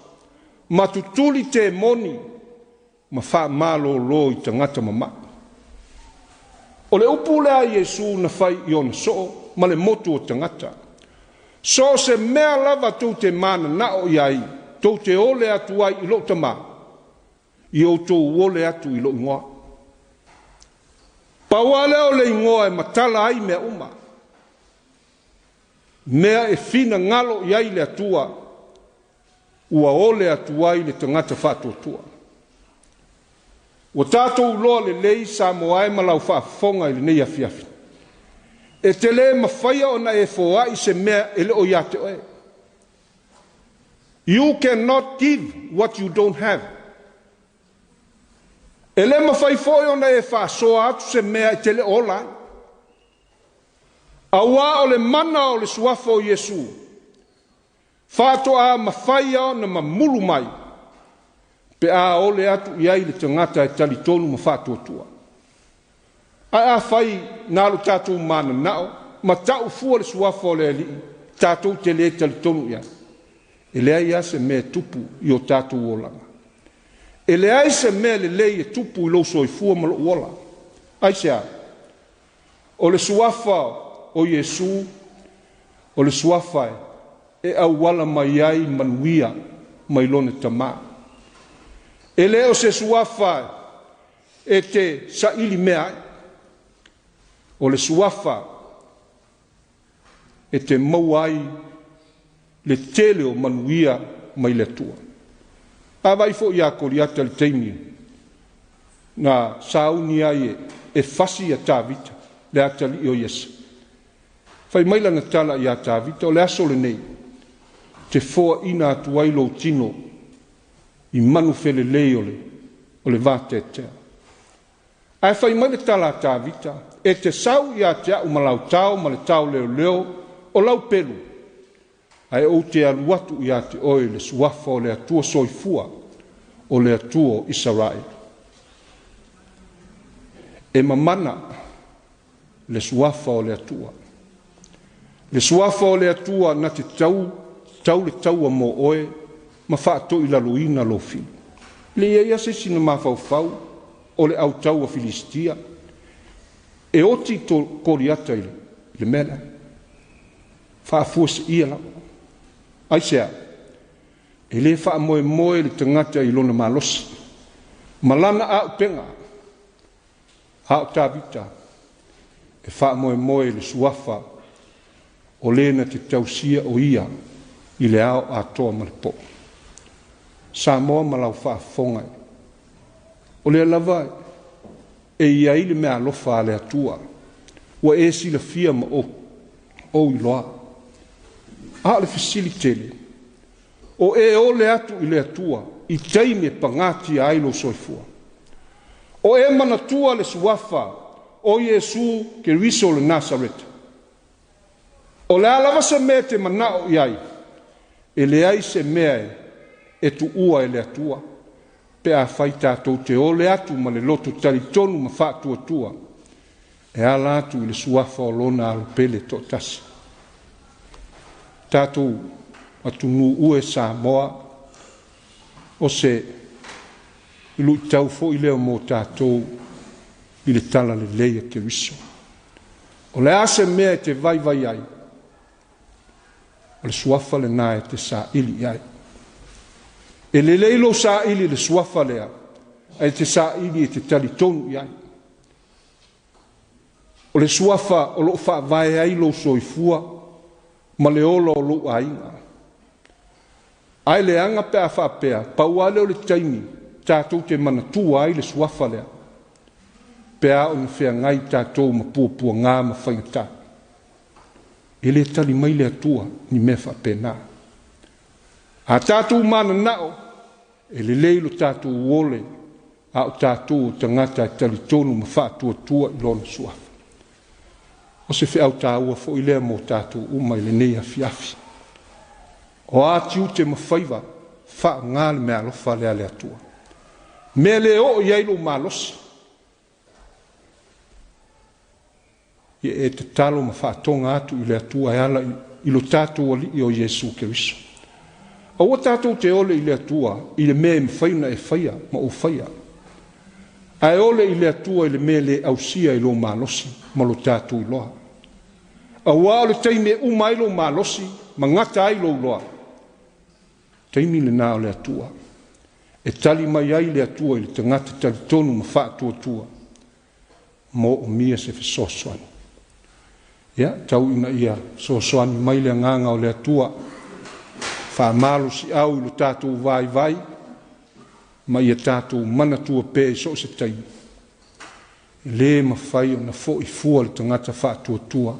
ma tutuli temoni ma faamalōlō i tagata mama'i. O le upu lea a Iesu na fai i ona soo ma le motu o tagata, so o se mea lava tou te mananao i ai, tou te ole atu ai i lou Tamā, i outou ole atu i lou igoa. Pau lava lea o le igoa e matala ai mea uma, mea e finagalo i ai le Atua, ua ole atu ai le tagata faatuatua. Ua tatou iloa lelei Samoa e ma lau faafofoga i lenei afiafi, e te lē mafaia ona e foai se mea e le o ia te oe. You cannot give what you don't have. E lē mafai foi ona e faasoa atu se mea e te le o ola ai. Auā o le mana o le suafa o Iesu faatoa mafai ona mamulu mai pe a ole atu i ai le tagata e talitonu ma faatuatua. Ae afai na o tatou mananao ma tau fua le suafa o le Alii, tatou te lē talitonu i ai, e leai lava se mea e tupu i o tatou olaga. E leai se mea lelei e tupu i lou soifua ma lou ola. Aisea? O le suafa o Iesu, o le suafa e auala mai ai manuia mai lona Tamā. E le o se suafa e te saili mea ai. O le suafa e te maua ai le tele o manuia mai le Atua. A vaai foi ia Koliata i le taimi na sauni ai e fasi ia Tavita, le atalii o Iese. Fai mai lana tala ia Tavita, o le aso lenei, te foaina atu ai lou tino i manufelelei o le vateatea. Ae fai mai le tala a Tavita, e te sau ia te au ma lau tao ma le tao leoleo o lau pelu, ae ou te alu atu ia te oe le suafa o le Atua soifua, o le Atua o Isaraelu. E mamana le suafa o le Atua. Le suafa o le Atua na te tau, tau le taua mo oe ma faatoilaloina lou filu. Le i ai lava se isi na mafaufau o le autaua Filistia e oti Koliata i le mea lea. Faafuaseia lava. Aisea? E le faamoemoe le tagata i lona malosi ma lana aupega. A o Tavita e faamoemoe i le suafa o le na te tausia o ia i le ao atoa ma le po. Samoa ma lau faafofoga, o lea lava e i ai le meaalofa a le Atua, ua e silafia ma ou iloa. A o le fesili tele, o e ole atu i le Atua i taimi e pagatia ai lou soifua. O e manatua le suafa o Iesu Keriso o le Nasareta. O le a lava se mea e te manao i ai, e leai se mea e tuua e le Atua, pe afai tatou te ole atu ma le loto talitonu ma faatuatua, e ala atu i le suafa o lona alopele toatasi. Tatou atunuu e Samoa, o se luitau foi lea mo tatou i le tala lelei a Keriso. O le a se mea e te vaivai ai, o le suafa lena e te saili i ai. E lelei lou saili i le suafa lea, ae te saili e te talitonu i ai. O le suafa o loo faavae ai lou soifua ma le ola o lou aiga. Ae leaga pe a faapea, pau lava lea o le taimi tatou te manatua ai le suafa lea, pe a ona feagai tatou ma puapuaga ma faigata. E le tali mai le Atua ni mea faapena. A tatou mananao, e lelei lo tatou ole, a o tatou o tagata e talitonu ma faatuatua i lona suafa. O se feau taua foi lea mo tatou uma i lenei afiafi. O a tiute ma faiva, faaaoga le meaalofa lea a le Atua. Mea le oo i ai lou malosi, ia e tatalo ma faatoga atu i le Atua e ala i lo tatou Alii o Iesu Keriso. Aua tatou te ole i le Atua i le mea e mafai ona e faia ma ou faia. Ae ole i le Atua i le mea le ausia i lou malosi ma lo tatou iloa. Aua o le taimi e uma ai lou malosi ma gata ai lou iloa, taimi lena o le Atua. E tali mai ai le Atua i le tagata talitonu ma faatuatua, moomia se fesoasoani. Ia, tau ina ia fesoasoani mai le agaga o le Atua, faamalosiau i lo tatou vaivai, ma ia tatou manatua pea i so o se taimi. E le mafai ona foi fua le tagata faatuatua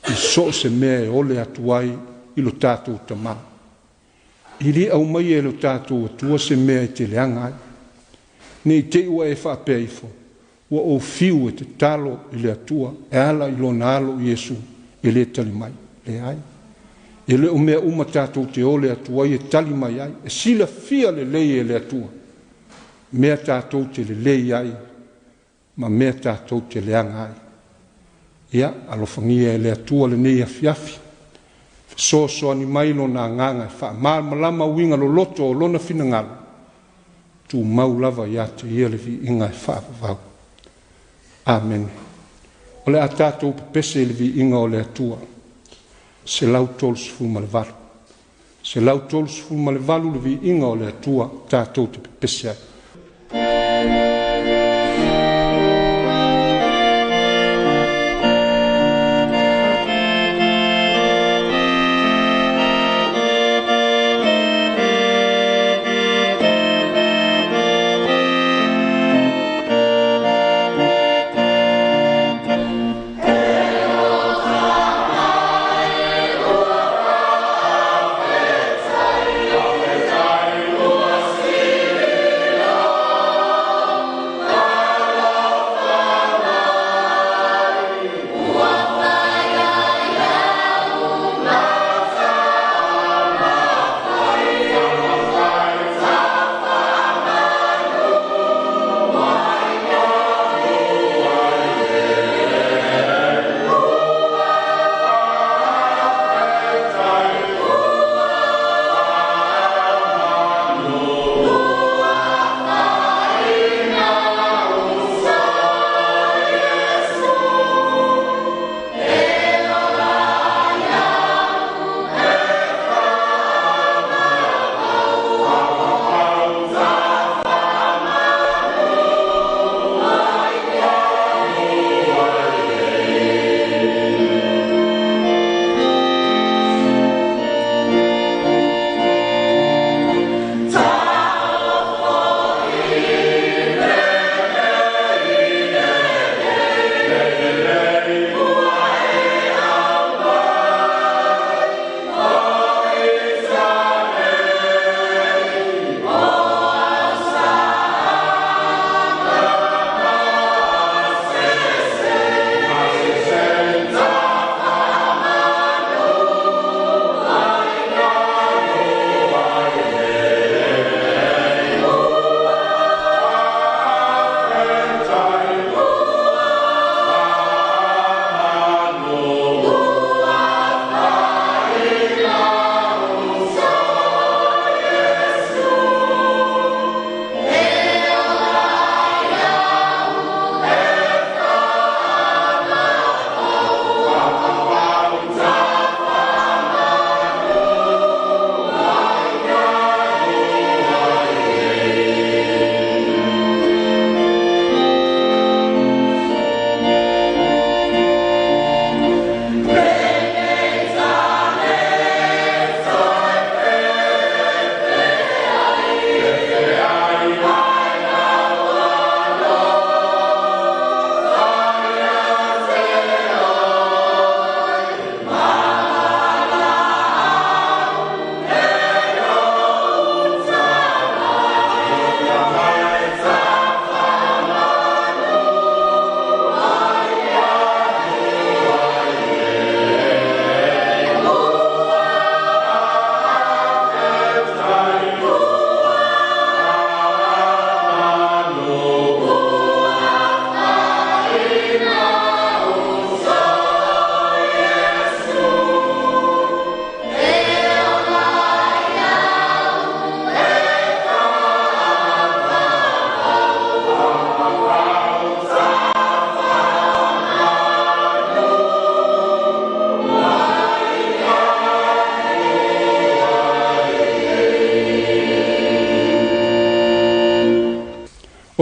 i so o se mea e ole atu ai i lo tatou Tamā. E le aumaia e lo tatou Atua se mea e te leaga ai. Ne i te i ua e faapea ifo, ua ou fiu e tatalo i le Atua e ala i lona alo Iesu e le tali mai. Leai. E le o mea uma tatou te ole atu ai e tali mai ai. E silafia lelei e le Atua mea tatou te lelei ai ma mea tatou te leaga ai. Ia, alofagia e le Atua lenei afiafi. Fesoasoani mai lona agaga e faamalamalama uiga loloto o lona finagalo. Tumau lava ia te Ia le viiga e faavavau. Amene. O le a tatou pepese i le viiga o le Atua. 138. 138 le viiga o le Atua tatou te pepese ai.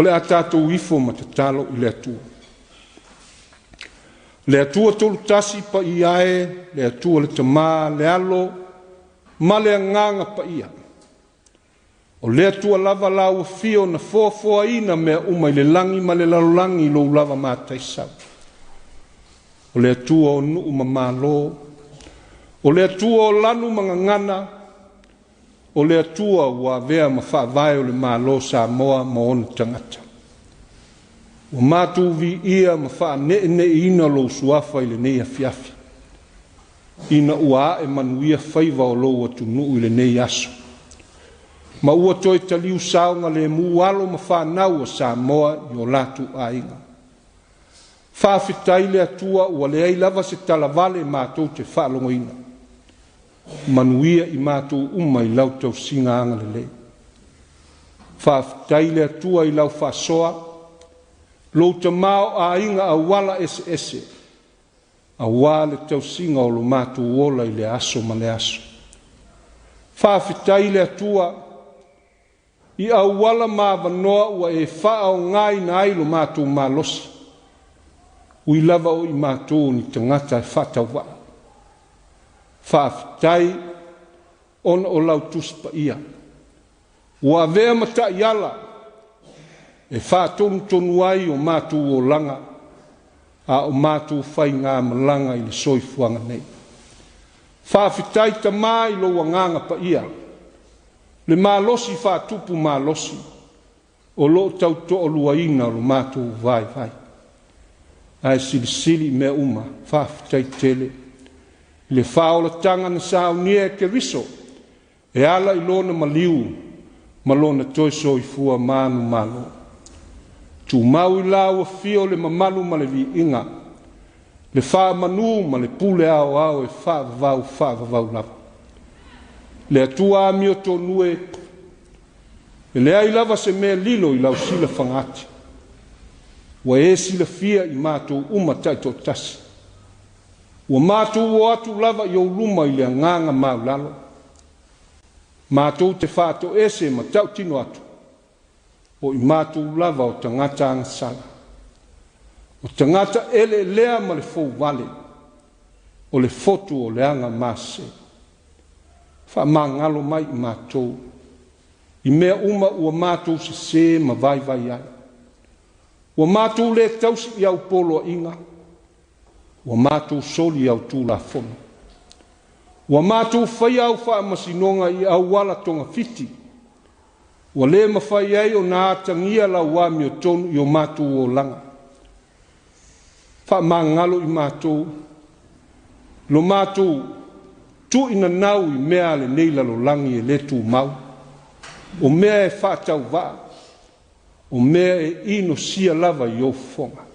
O le a tatou ifo ma tatalo i le Atua. Le Atua tolutasi paia e, le Atua le Tamā, le Alo, ma le Agaga Paia. O le Atua lava la ua fia ona foafoaina mea uma i le lagi ma le lalolagi i lou lava mataisau. O le Atua o nuu ma malo, o le Atua o lanu ma gagana, o le Atua ua avea ma faavae o le Malo Samoa ma ona tagata. Ua matou viia ma faaneeneeina lou suafa i lenei afiafi, ina ua ae manuia faiva o lou atunuu i lenei aso, ma ua toe taliu saogalemu alo ma fanau a Samoa i o latou aiga. Faafetai le Atua ua leai lava se talavale matou te faalogoina. Manuia i matou uma i lau tausiga agalelei. Faafetai le Atua i lau faasoa, lou tamaoaiga auala eseese, auā le tausiga o lo matou ola i le aso ma le aso. Faafetai le Atua i auala ma avanoa ua e faaaogaina ai lo matou malosi, ui lava o i matou o ni tagata e faatauvaa. Faafetai ona o lau Tusi Paia ua avea ma taiala e faatonutonu ai o matou olaga a o matou faigamalaga i le soifuaga nei. Faafetai Tamā i lou Agaga Paia, le malosi faatupu malosi o lo o tautoaluaina lo matou vaivai. Ae silisili i mea uma, faafetai tele i le faaolataga na saunia e Keriso e ala i lona maliu ma lona toe soifua manumalo. Tumau i lau afio le mamalu ma le viiga, le faamanu ma le pule aoao e faavavau faavavau lava. Le Atua amiotonu e, e leai lava se mea lilo i lau silafagaati. Ua e silafia i matou uma taitoatasi. Ua matou o atu lava i ou luma i le agaga maulalo. Matou te faatoese ma tautino atu, o i matou lava o tagata agasala. O tagata eleelea ma le fouvale, o le fotu o le agamase. Faamagalo mai i matou, i mea uma ua matou sesē ma vaivai ai. Ua matou le tausi i au poloaiga, ua matou soli au Tulafono. Ua matou faia au faamasinoga i auala togafiti, ua le mafai ai ona atagia lau amiotonu i o matou olaga. Faamagalo i matou, lo matou tuuinanau i mea a lenei lalolagi e le tumau, o mea e faatauvaa, o mea e inosia lava i ou fofoga.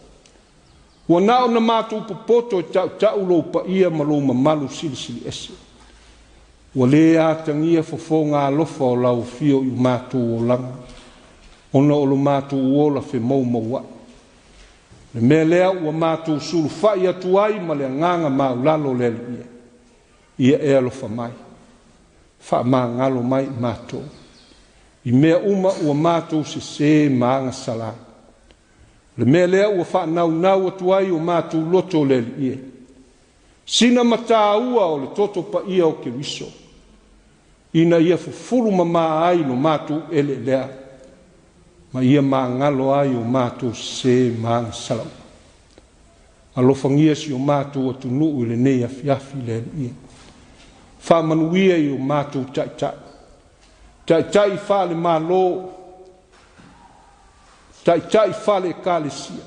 Ua na ona matou popoto e tautau lou paia ma lou mamalu silisiliese. Ua le atagia fofoga alofa o lau afio i o matou olaga, ona o lo matou ola femoumouai. Le mea lea ua matou sulufai atu ai ma le agaga maulalo le Alii e, ia e alofa mai, faamagalo mai i matou, i mea uma ua matou sesē ma agasala ai. Le mea lea ua faanaunau atu ai o matou loto le Alii e, sina mataua o le toto paia o Keriso, ina ia fufulu mamā ai lo matou eleelea, ma ia magalo ai o matou sesē ma agasala uma. Alofagia si o matou atunuu i lenei afiafi le Alii e. Faamanuia i o matou taitai, taitai faale-Malo, taitai faale-Ekalesia,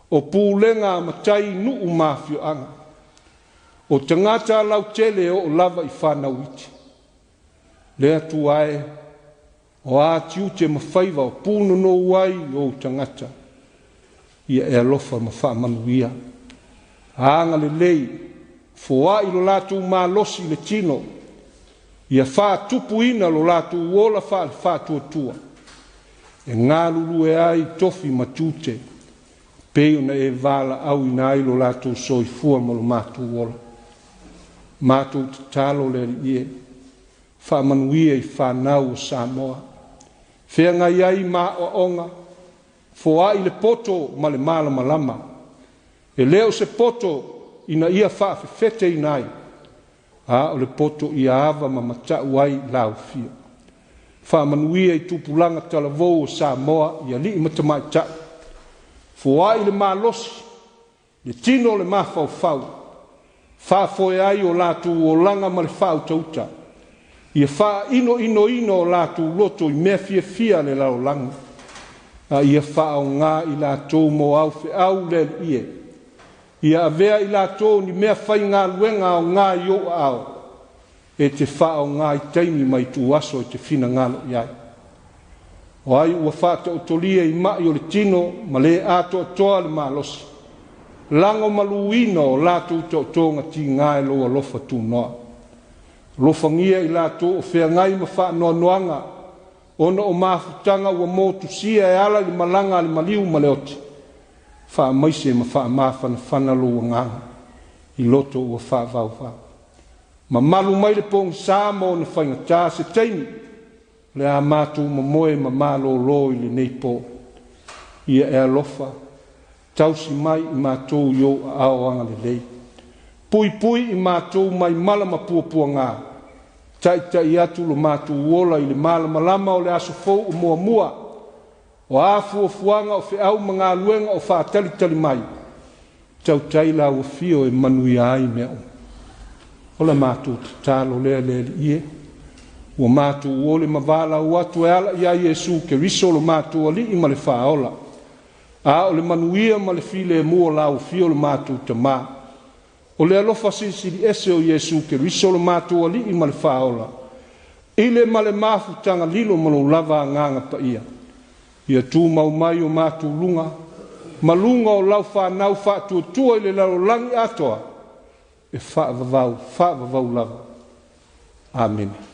o pulega a matai i nuu ma afioaga, o tagata lautele e oo lava i fanau iti. Le Atua e, o a tiute ma faiva o punonou ai i ou tagata, ia e alofa ma faamanuia. Agalelei, foai lo latou malosi i le tino, ia faatupuina lo latou ola faale-faatuatua, e galulue ai tofi ma tiute, pei ona e valaauina ai lo latou soifua ma lo matou ola. Matou tatalo le Alii e, faamanuia i fanau o Samoa, feagai ai ma aoaoga, foai le poto ma le malamalama, e le o se poto ina ia faafefeteina ai, a o le poto ia ava ma matau ai lau afio. Faamanuia i tupulaga talavou o Samoa i alii ma tamaitai, foai le malosi, le tino o le mafaufau, faafoe ai o latou olaga ma le faautauta, ia faainoinoina o latou loto i mea fiafia a le lalolagi, a ia faaaoga i latou mo au feau le Alii e, ia avea i latou ni mea faigaluega aoga i ou aao, e te faaaoga i taimi ma ituaso e te finagalo i ai. O ai ua faataotolia i mai o le tino ma le atoatoa le malosi, lagomaluina o latou taotoga tiga e lou alofa tunoa. Alofagia i latou o feagai ma faanoanoaga, Ona o mafutaga ua motusia e ala i le malaga a le maliu ma le oti, faamaise ma faamafanafana lou agaga i loto ua faavauvau. Mamalu mai le pogisa ma ona faigata se taimi o le a matou momoe ma malōlō i lenei pō. Ia e alofa, tausi mai i matou i ou aao agalelei. Puipui i matou mai mala ma puapuagā, taita'i atu lo matou ola i le malamalama o le aso fou o muamua. O a fuafuaga o feau ma galuega o faatalitali mai, tautai lau afio e manuia ai mea uma. O la matou tatalo lea le Alii e, ua matou ole ma valaau atu e ala iā Iesu Keriso lo matou Alii ma le Faaola. A o le manuia ma le filemu o lau afio le matou Tamā. O le alofa silisili ese o Iesu Keriso lo matou Alii ma le Faaola, i le ma le mafutaga lilo ma lou lava Agaga Paia, ia tumau mai o matou luga, ma luga o lau fanau faatuatua i le lalolagi atoa, e faavavau, faavavau lava. Amene.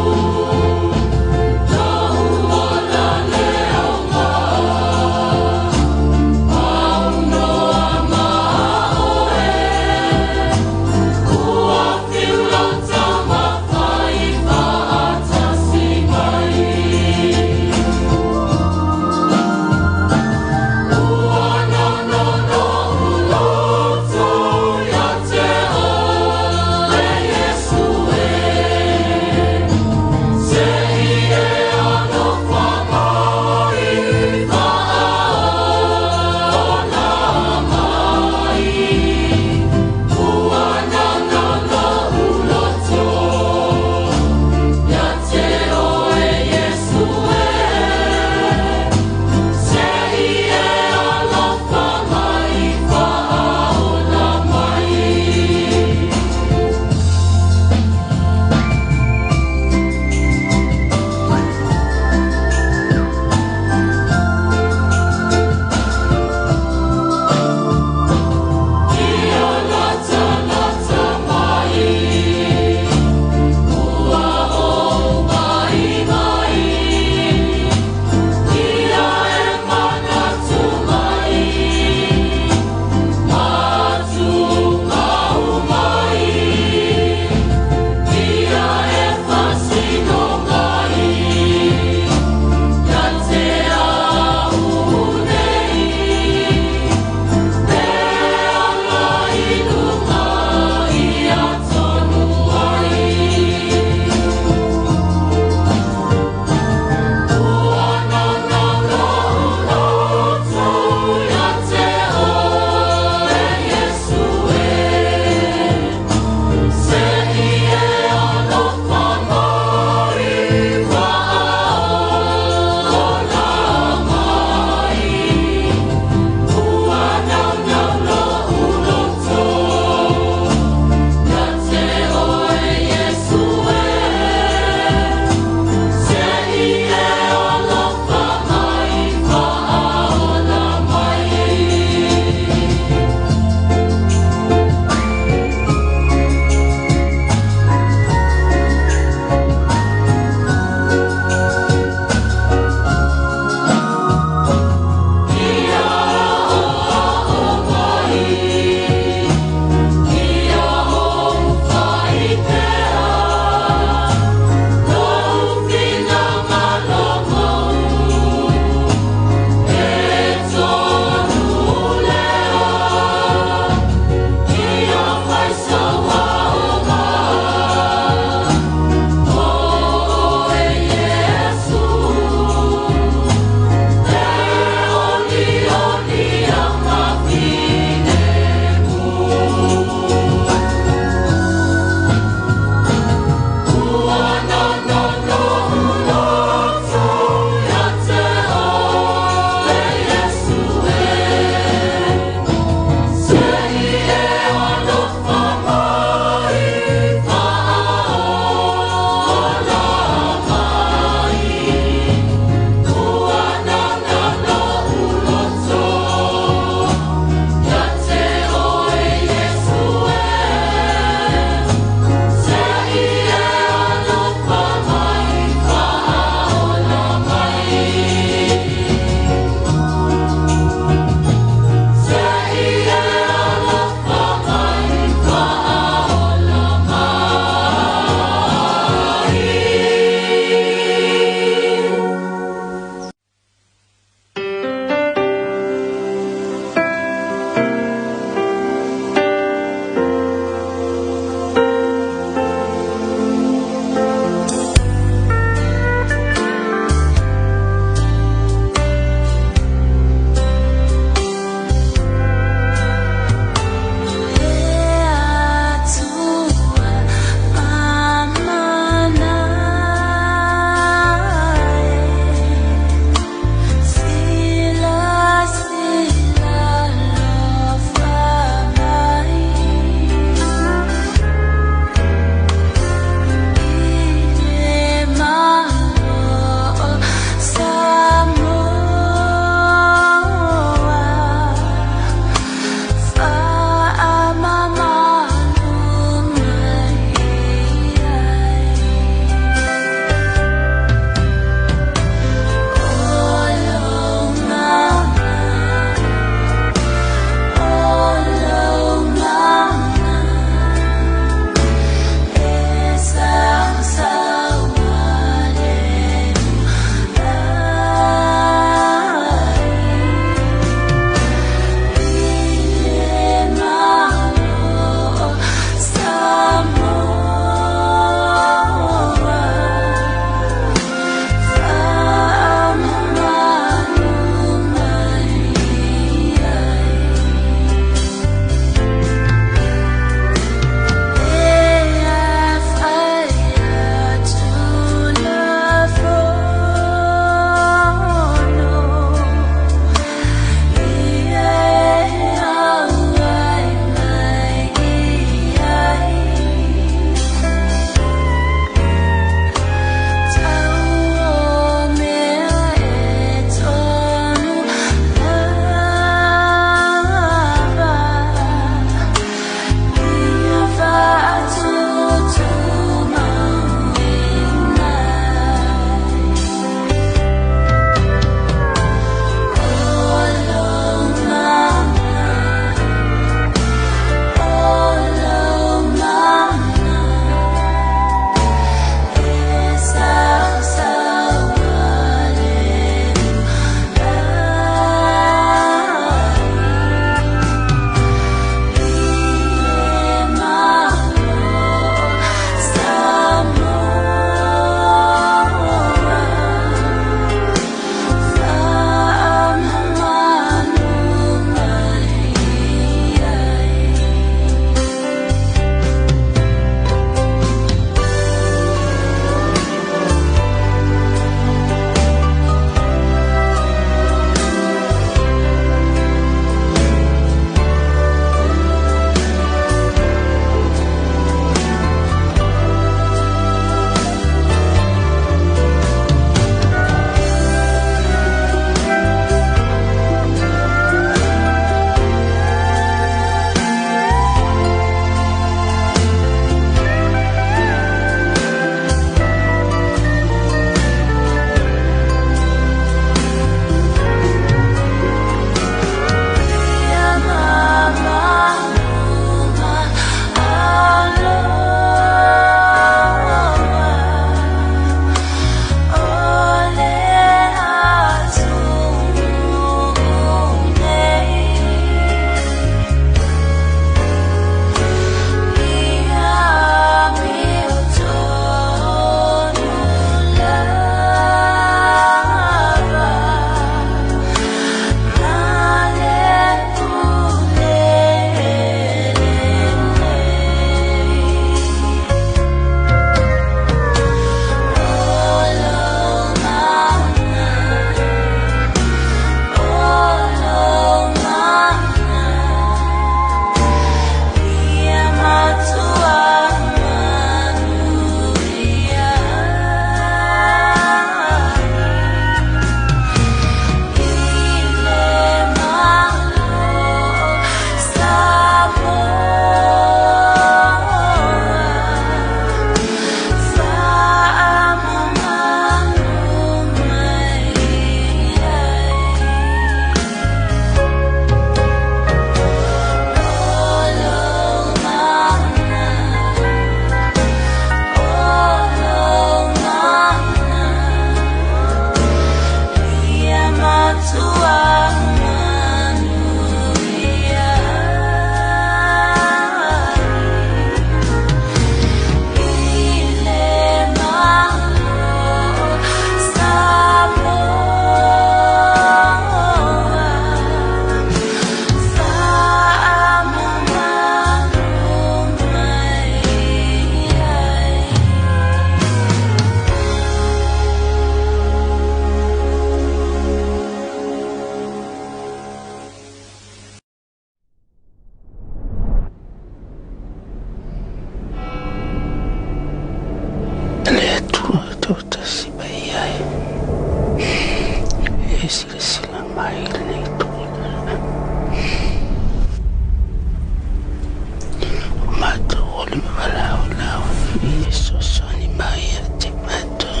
Ia fesoasoani mai ia te matou,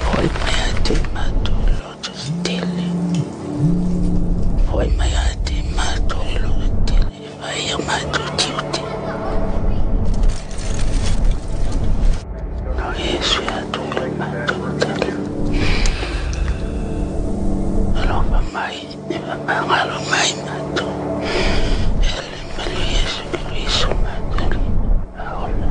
fo'i mai ia te matou le loto tetele. Fo'i mai ia te matou le loto tetele e fai ai o matou tiute. O Iesu ia te oe lo matou tala. Alofa mai, e faamagalo mai matou. E ala i le malu o Iesu Keriso matou Alii ma Ola.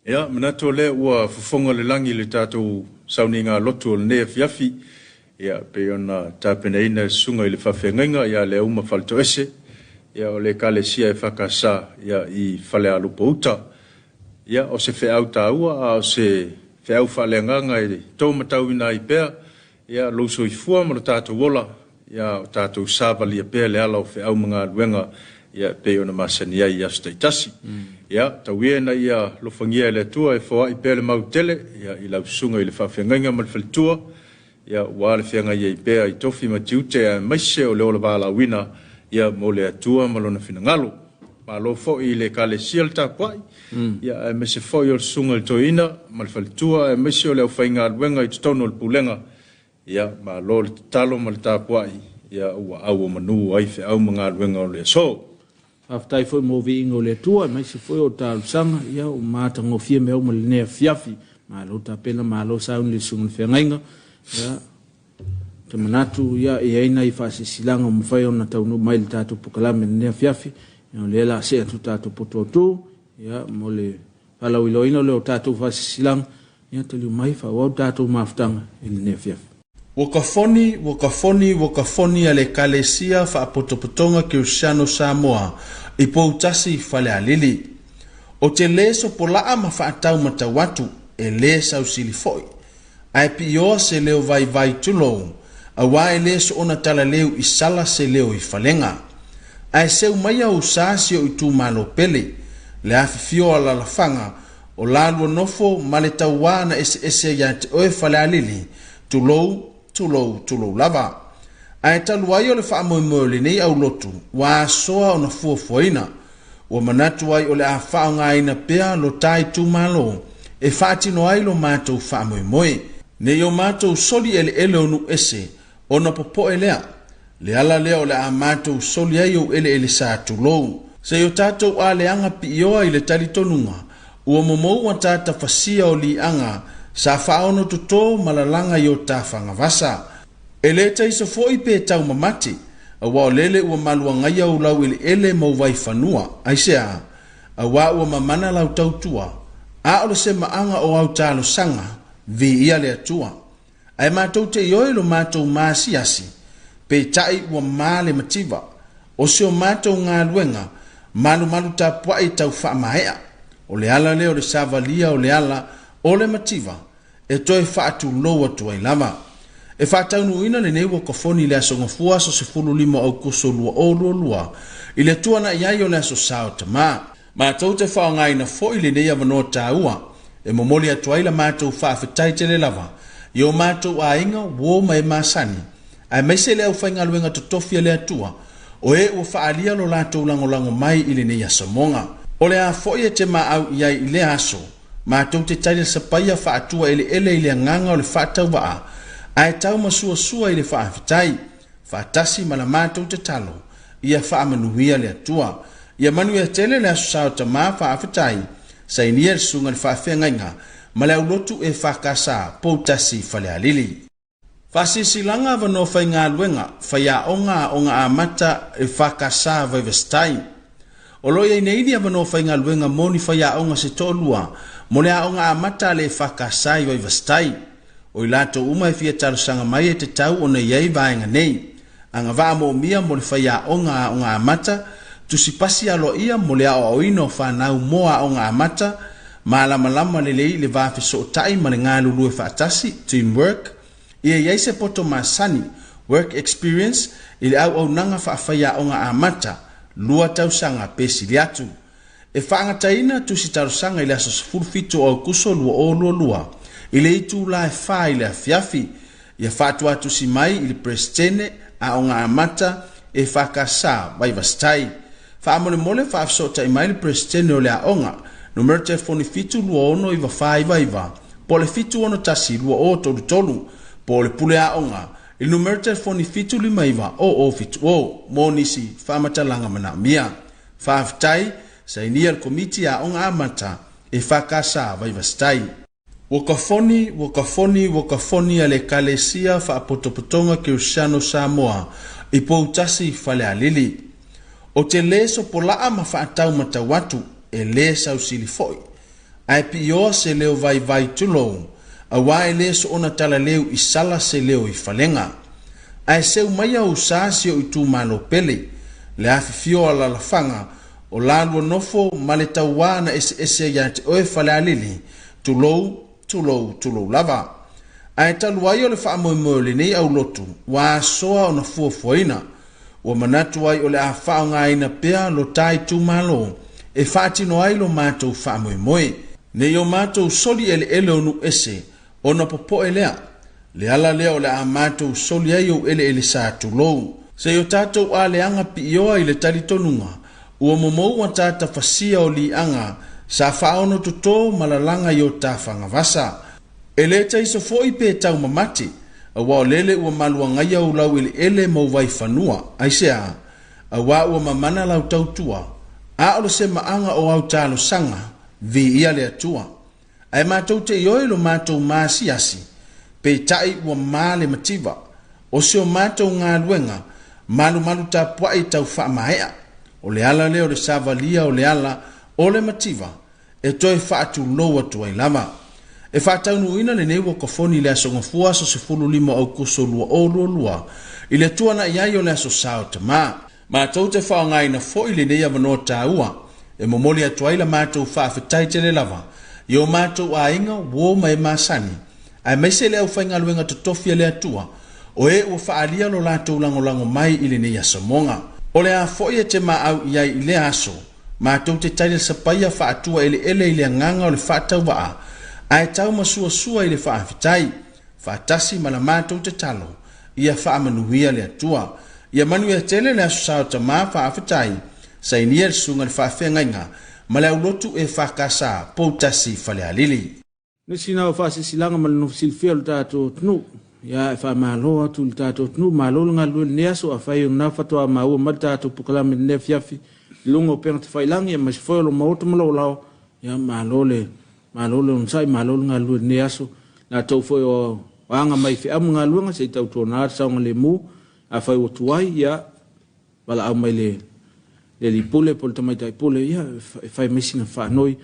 Ia, manatu o lea ua fofoga le lagi i le tatou sauniga lotu o lenei afiafi, ia, pei ona tapenaina e le susuga i le faafeagaiga ia Leauma Faletoese, ia, o le Ekalesia EFKS, ia, i Falealupo Uta. Ia, o se feau taua a o se feau faaleagaga e taumatauina ai pea, ia, lou soifua ma lo tatou ola, ia, o tatou savalia pea le ala o feau ma galuega, ia, e pei ona masani ai i aso taitasi. Ia, tau ia ina ia alofagia e le Atua e foai pea le mau tele, ia, i lau susuga i le faafeagaiga ma le faletua, ia, ua le feagai ai pea i tofi ma tiute aemaise o le ola valaauina, ia, mo le Atua ma Lona finagalo. Malo foi i le Ekalesia le tapuai, ia, aemaise foi o le susuga i le toeaina ma le faletua, aemaise o le aufaigaluega i totonu o le pulega, ia, malo le tatalo ma le tapuai, ia, ua auomanu ai feau ma galuega o le aso. Faafetai foi mo viiga o le Atua, aemaise foi o talosaga, ia, ua matagofie mea uma i lenei afiafi. Malo tapena, malo sauni i le susuga i le feagaiga. Ia, ou te manatu, ia, e i ai nai faasilasilaga ua mafai ona taunuu mai i le tatou polokalame i lenei afiafi. Ia, o lea o le a see atu le tatou poto autu, ia, mo le faalauiloaina lea o tatou faasilasilaga. Ia, taliu mai, faaauau le tatou mafutaga i lenei afiafi. Ua kafoni, ua kafoni, ua kafoni a le Ekalesia Faapotopotoga Kerisiano Samoa i Poutasi Falealili. O te lē sopola'a ma fa'atau matau atu, e lē sausili fo'i. Ae pi'ioa se leo vaivai tulou, auā e lē soona talaleu i sala se leo i falega. Ae seu maia ou sa si o'u itumalo pele, le afifio o alalafaga, o lalua nofo ma le tauā na eseese iā te oe Falealili, tulou, tulou, tulou lava. Ae talu ai o le faamoemoe o lenei aulotu ua asoa ona fuafuaina, ua manatu ai o le a faaaogaina pea lo ta itumalo e faatino ai lo matou faamoemoe. Ne i o matou soli eleele o nuu ese ona popoe lea. Le ala lea o le a matou soli ai ou eleele sa tulou. Se i o tatou aleaga piioa i le talitonuga ua momou ataata fasia o liaga sa faaono totō ma lalaga i o ta fagavasa. E lē taiso fo'i pe taumamate, auā o lele ua maluagaia ou laueleele ma ou vaifanua. Aisea? Auā ua mamana lau tautua, a o le semaaga o au talosaga, viia le Atua. Ae matou te ioe lo matou maasiasi, peitai ua ma le mativa. O si o matou galuega, malumalu tapuai tau faamaea. O le ala lea o le savalia o le ala o le mativa e toe faatulou atu ai lava. E faataunuuina lenei uakafoni i le Aso Gafua aso 15 o Aukuso 2022 i le tuanai ai o le Aso Sa o Tamā. Matou te faaaogaina foi lenei avanoa taua e momoli atu ai la matou faafetai tele lava i o matou aiga, uo ma e masani, aemaise le aufaigaluega totofi a le Atua o e ua faaalia lo latou lagolago mai i lenei asomoga. O le a foi e te maau i ai i lea aso, matou te tali sapaia faatua eleele i le agaga o le faatauvaa, ae tau masuasua i le faafetai, faatasi ma la matou tatalo, ia faamanuia le Atua. Ia manuia tele le Aso Sa o Tamā Faafetai, sainia le Susuga i le Faafeagaiga ma le Aulotu EFKS, Poutasi Falealili. Faasilasilaga Avanoa Faigaluega, Faiaoga Aoga Amata EFKS Vaivasitai. O lo o i ai nei ni avanoa faigaluega mo ni faiaoga se toalua mo le aoga amata a le EFKS i Vaivasitai. O i latou uma e fia talosaga mai e tatau ona i ai vaega nei, agavaa moomia mo le faiaoga aoga amata, tusi pasi aloaia mo le aoaoina o fanau mo aoga amata, malamalama lelei i le va fesootai ma le galulue faatasi, team work, ia i ai se poto masani, work experience, i le auaunaga faafaiaoga amata, lua tausaga pe sili atu. E faagataina tusi talosaga i le aso 17 o Aokuso 2022 i le itula e 4 i le afiafi. Ia faatuatusi mai i le Peresetene Aoga Amata EFKS Vaivasitai. Faamolemole faafesootai mai le Peresetene o le aoga, numera telefoni 7269499 po o le 7612033 po o le Pule Aoga i le numera telefoni 7590070 mo nisi faamatalaga manaomia. Faafetai, sainia le Komiti Aoga Amata EFKS Vaivasitai. Ua kafoni, ua kafoni, ua kafoni a le Ekalesia Faapotopotoga Kerisiano Samoa i Poutasi Falealili. O te lē sopola'a ma fa'atau matau atu, e lē sausili fo'i. Ae piioa se leo vaivai tulou, auā e lē soona talaleu i sala se leo i falega. Ae seu maia ou sa si ou itumalo pele, le afifio o alaalafaga o lalua nofo ma le tauā na eseese ai ia te oe Falealili, tulou, tulou, tulou lava. Ae talu ai o le faamoemoe o lenei aulotu ua asoa ona fuafuaina, ua manatu ai o le a faaaogaina pea lo ta itumalo e faatino ai lo matou faamoemoe. Ne i o matou soli eleele o nuu ese ona popoe lea. Le ala lea o le a matou soli ai ou eleele sa tulou. Se i o tatou aleaga piioa i le talitonuga ua momou a tata fasia o liaga sa faaono toto ma lalaga i o ta fagavasa. E le taiso foi pe taumamate, aua o lele ua maluagaia ou laueleele ma ou vaifanua. Aisea? Auā ua mamana lau tautua, a o le semaaga o au talosaga, viia le Atua. Ae matou te ioe lo matou maasiasi, peitai ua ma le mativa. O si o matou galuega, malumalu tapuai tau faamaea. O le ala lea o le savalia o le ala o le mativa, e toe faatulou atu ai lava. E faataunuuina lenei uakafoni i le Aso Gafua aso 15 o Aukuso 2022 i le tuanai ai o le Aso Sa o Tamā. Matou te faaaogaina foi lenei avanoa taua e momoli atu ai la matou faafetai tele lava i o matou aiga, uo ma e masani, aemaise le aufaigaluega totofi a le Atua o e ua faaalia lo latou lagolago mai i lenei asomoga. O le a foi e te maau i ai i lea aso, Matou te talia sapaia faatua eleele i le agaga o le faatauvaa, ae tau masuasua i le faafetai, faatasi ma la matou tatalo, ia faamanuia le Atua. Ia manuia tele le Aso Sa o Tama Faafetai, sainia le Susuga i le Faafeagaiga ma le Aulotu EFKS, Poutasi Falealili. Nisi na o faasilasilaga ma le nofo silafia o le tatou atunuu. Ia, e faamalo atu i le tatou atunuu, malo le galulue i lenei aso, afai o lena faatoa maua mai le tatou polokalame i lenei afiafi i luga o upega tafailagi aemaise foi o lou maota ma lou laoa, ia malo le malo le onosai, malo le galulue i lenei aso. Latou foi o aga mai i feau ma galuega se i tautuana le saogalemu, afai ua tuai, ia valaau mai le le alii pule po o le tamaitai pule, ia, e fai mai sina faanoi,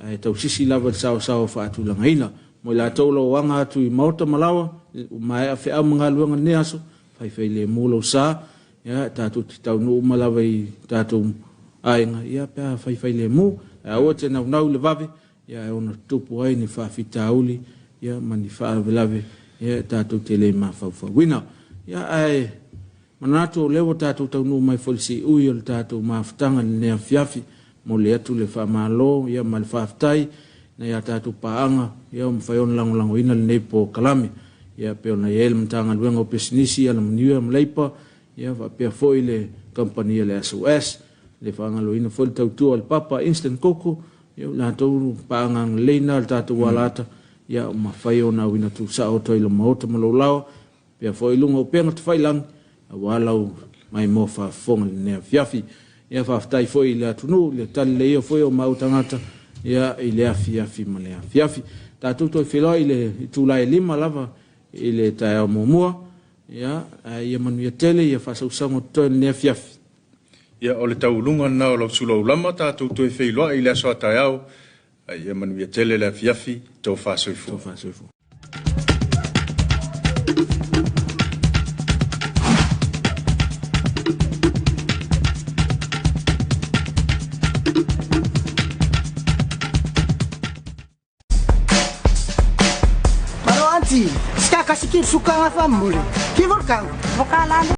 ae tausisi lava i le saosaoa faatulagaina. Mo i latou o lo o aga atu i maota ma laoa, ua maea feau ma galuega i lenei aso, faifai lemu lou sa, ia, tatou te taunuu uma lava i tatou aiga, ia, pe a faifai lemu. Ae aua te naunau i le vave, ia, e ono tutupu ai ni faafitauli, ia, ma ni faalavelave, ia, tatou te le mafaufauina. Ia, ae Manatu o lea ua tatou taunuu mai foi i le siui o le tatou mafutaga i lenei afiafi. Momoli atu le faamalo ia ma le faafetai nai a tatou paaga ia ua mafai ona lagolagoina lenei polokalame. Ia pei ona i ai le Matagaluega o Pisinisi, Alamanuia ma Leipa, ia faapea foi le kamupani a le SOS, le faagaloina foi le tautua a le Papa Instant Coco, ia o latou paaga agalelei na o le tatou alata, ia ua mafai ona auina tuusao atu ai i lo maota ma lou laoa. Pea foi i luga o upega tafailagi, aua lau maimoa faafofoga i lenei afiafi. Ia faafetai foi i le atunuu, i le tali leia foi o maua tagata, ia i le afiafi ma le afiafi. Tatou toe feiloai i le itula e 5 lava i le taeao muamua, ia, ae ia manuia tele, ia faasausauga o totoe i lenei afiafi. Ia, o le tauuluga lena o lau sulaulama, tatou toe feiloai i le aso a taeao, ae ia manuia tele le afiafi, tofa soifua. Tofa soifua. Maro anti, ska kasikir suka ngafa mule. Kivor kang. Vokalalo.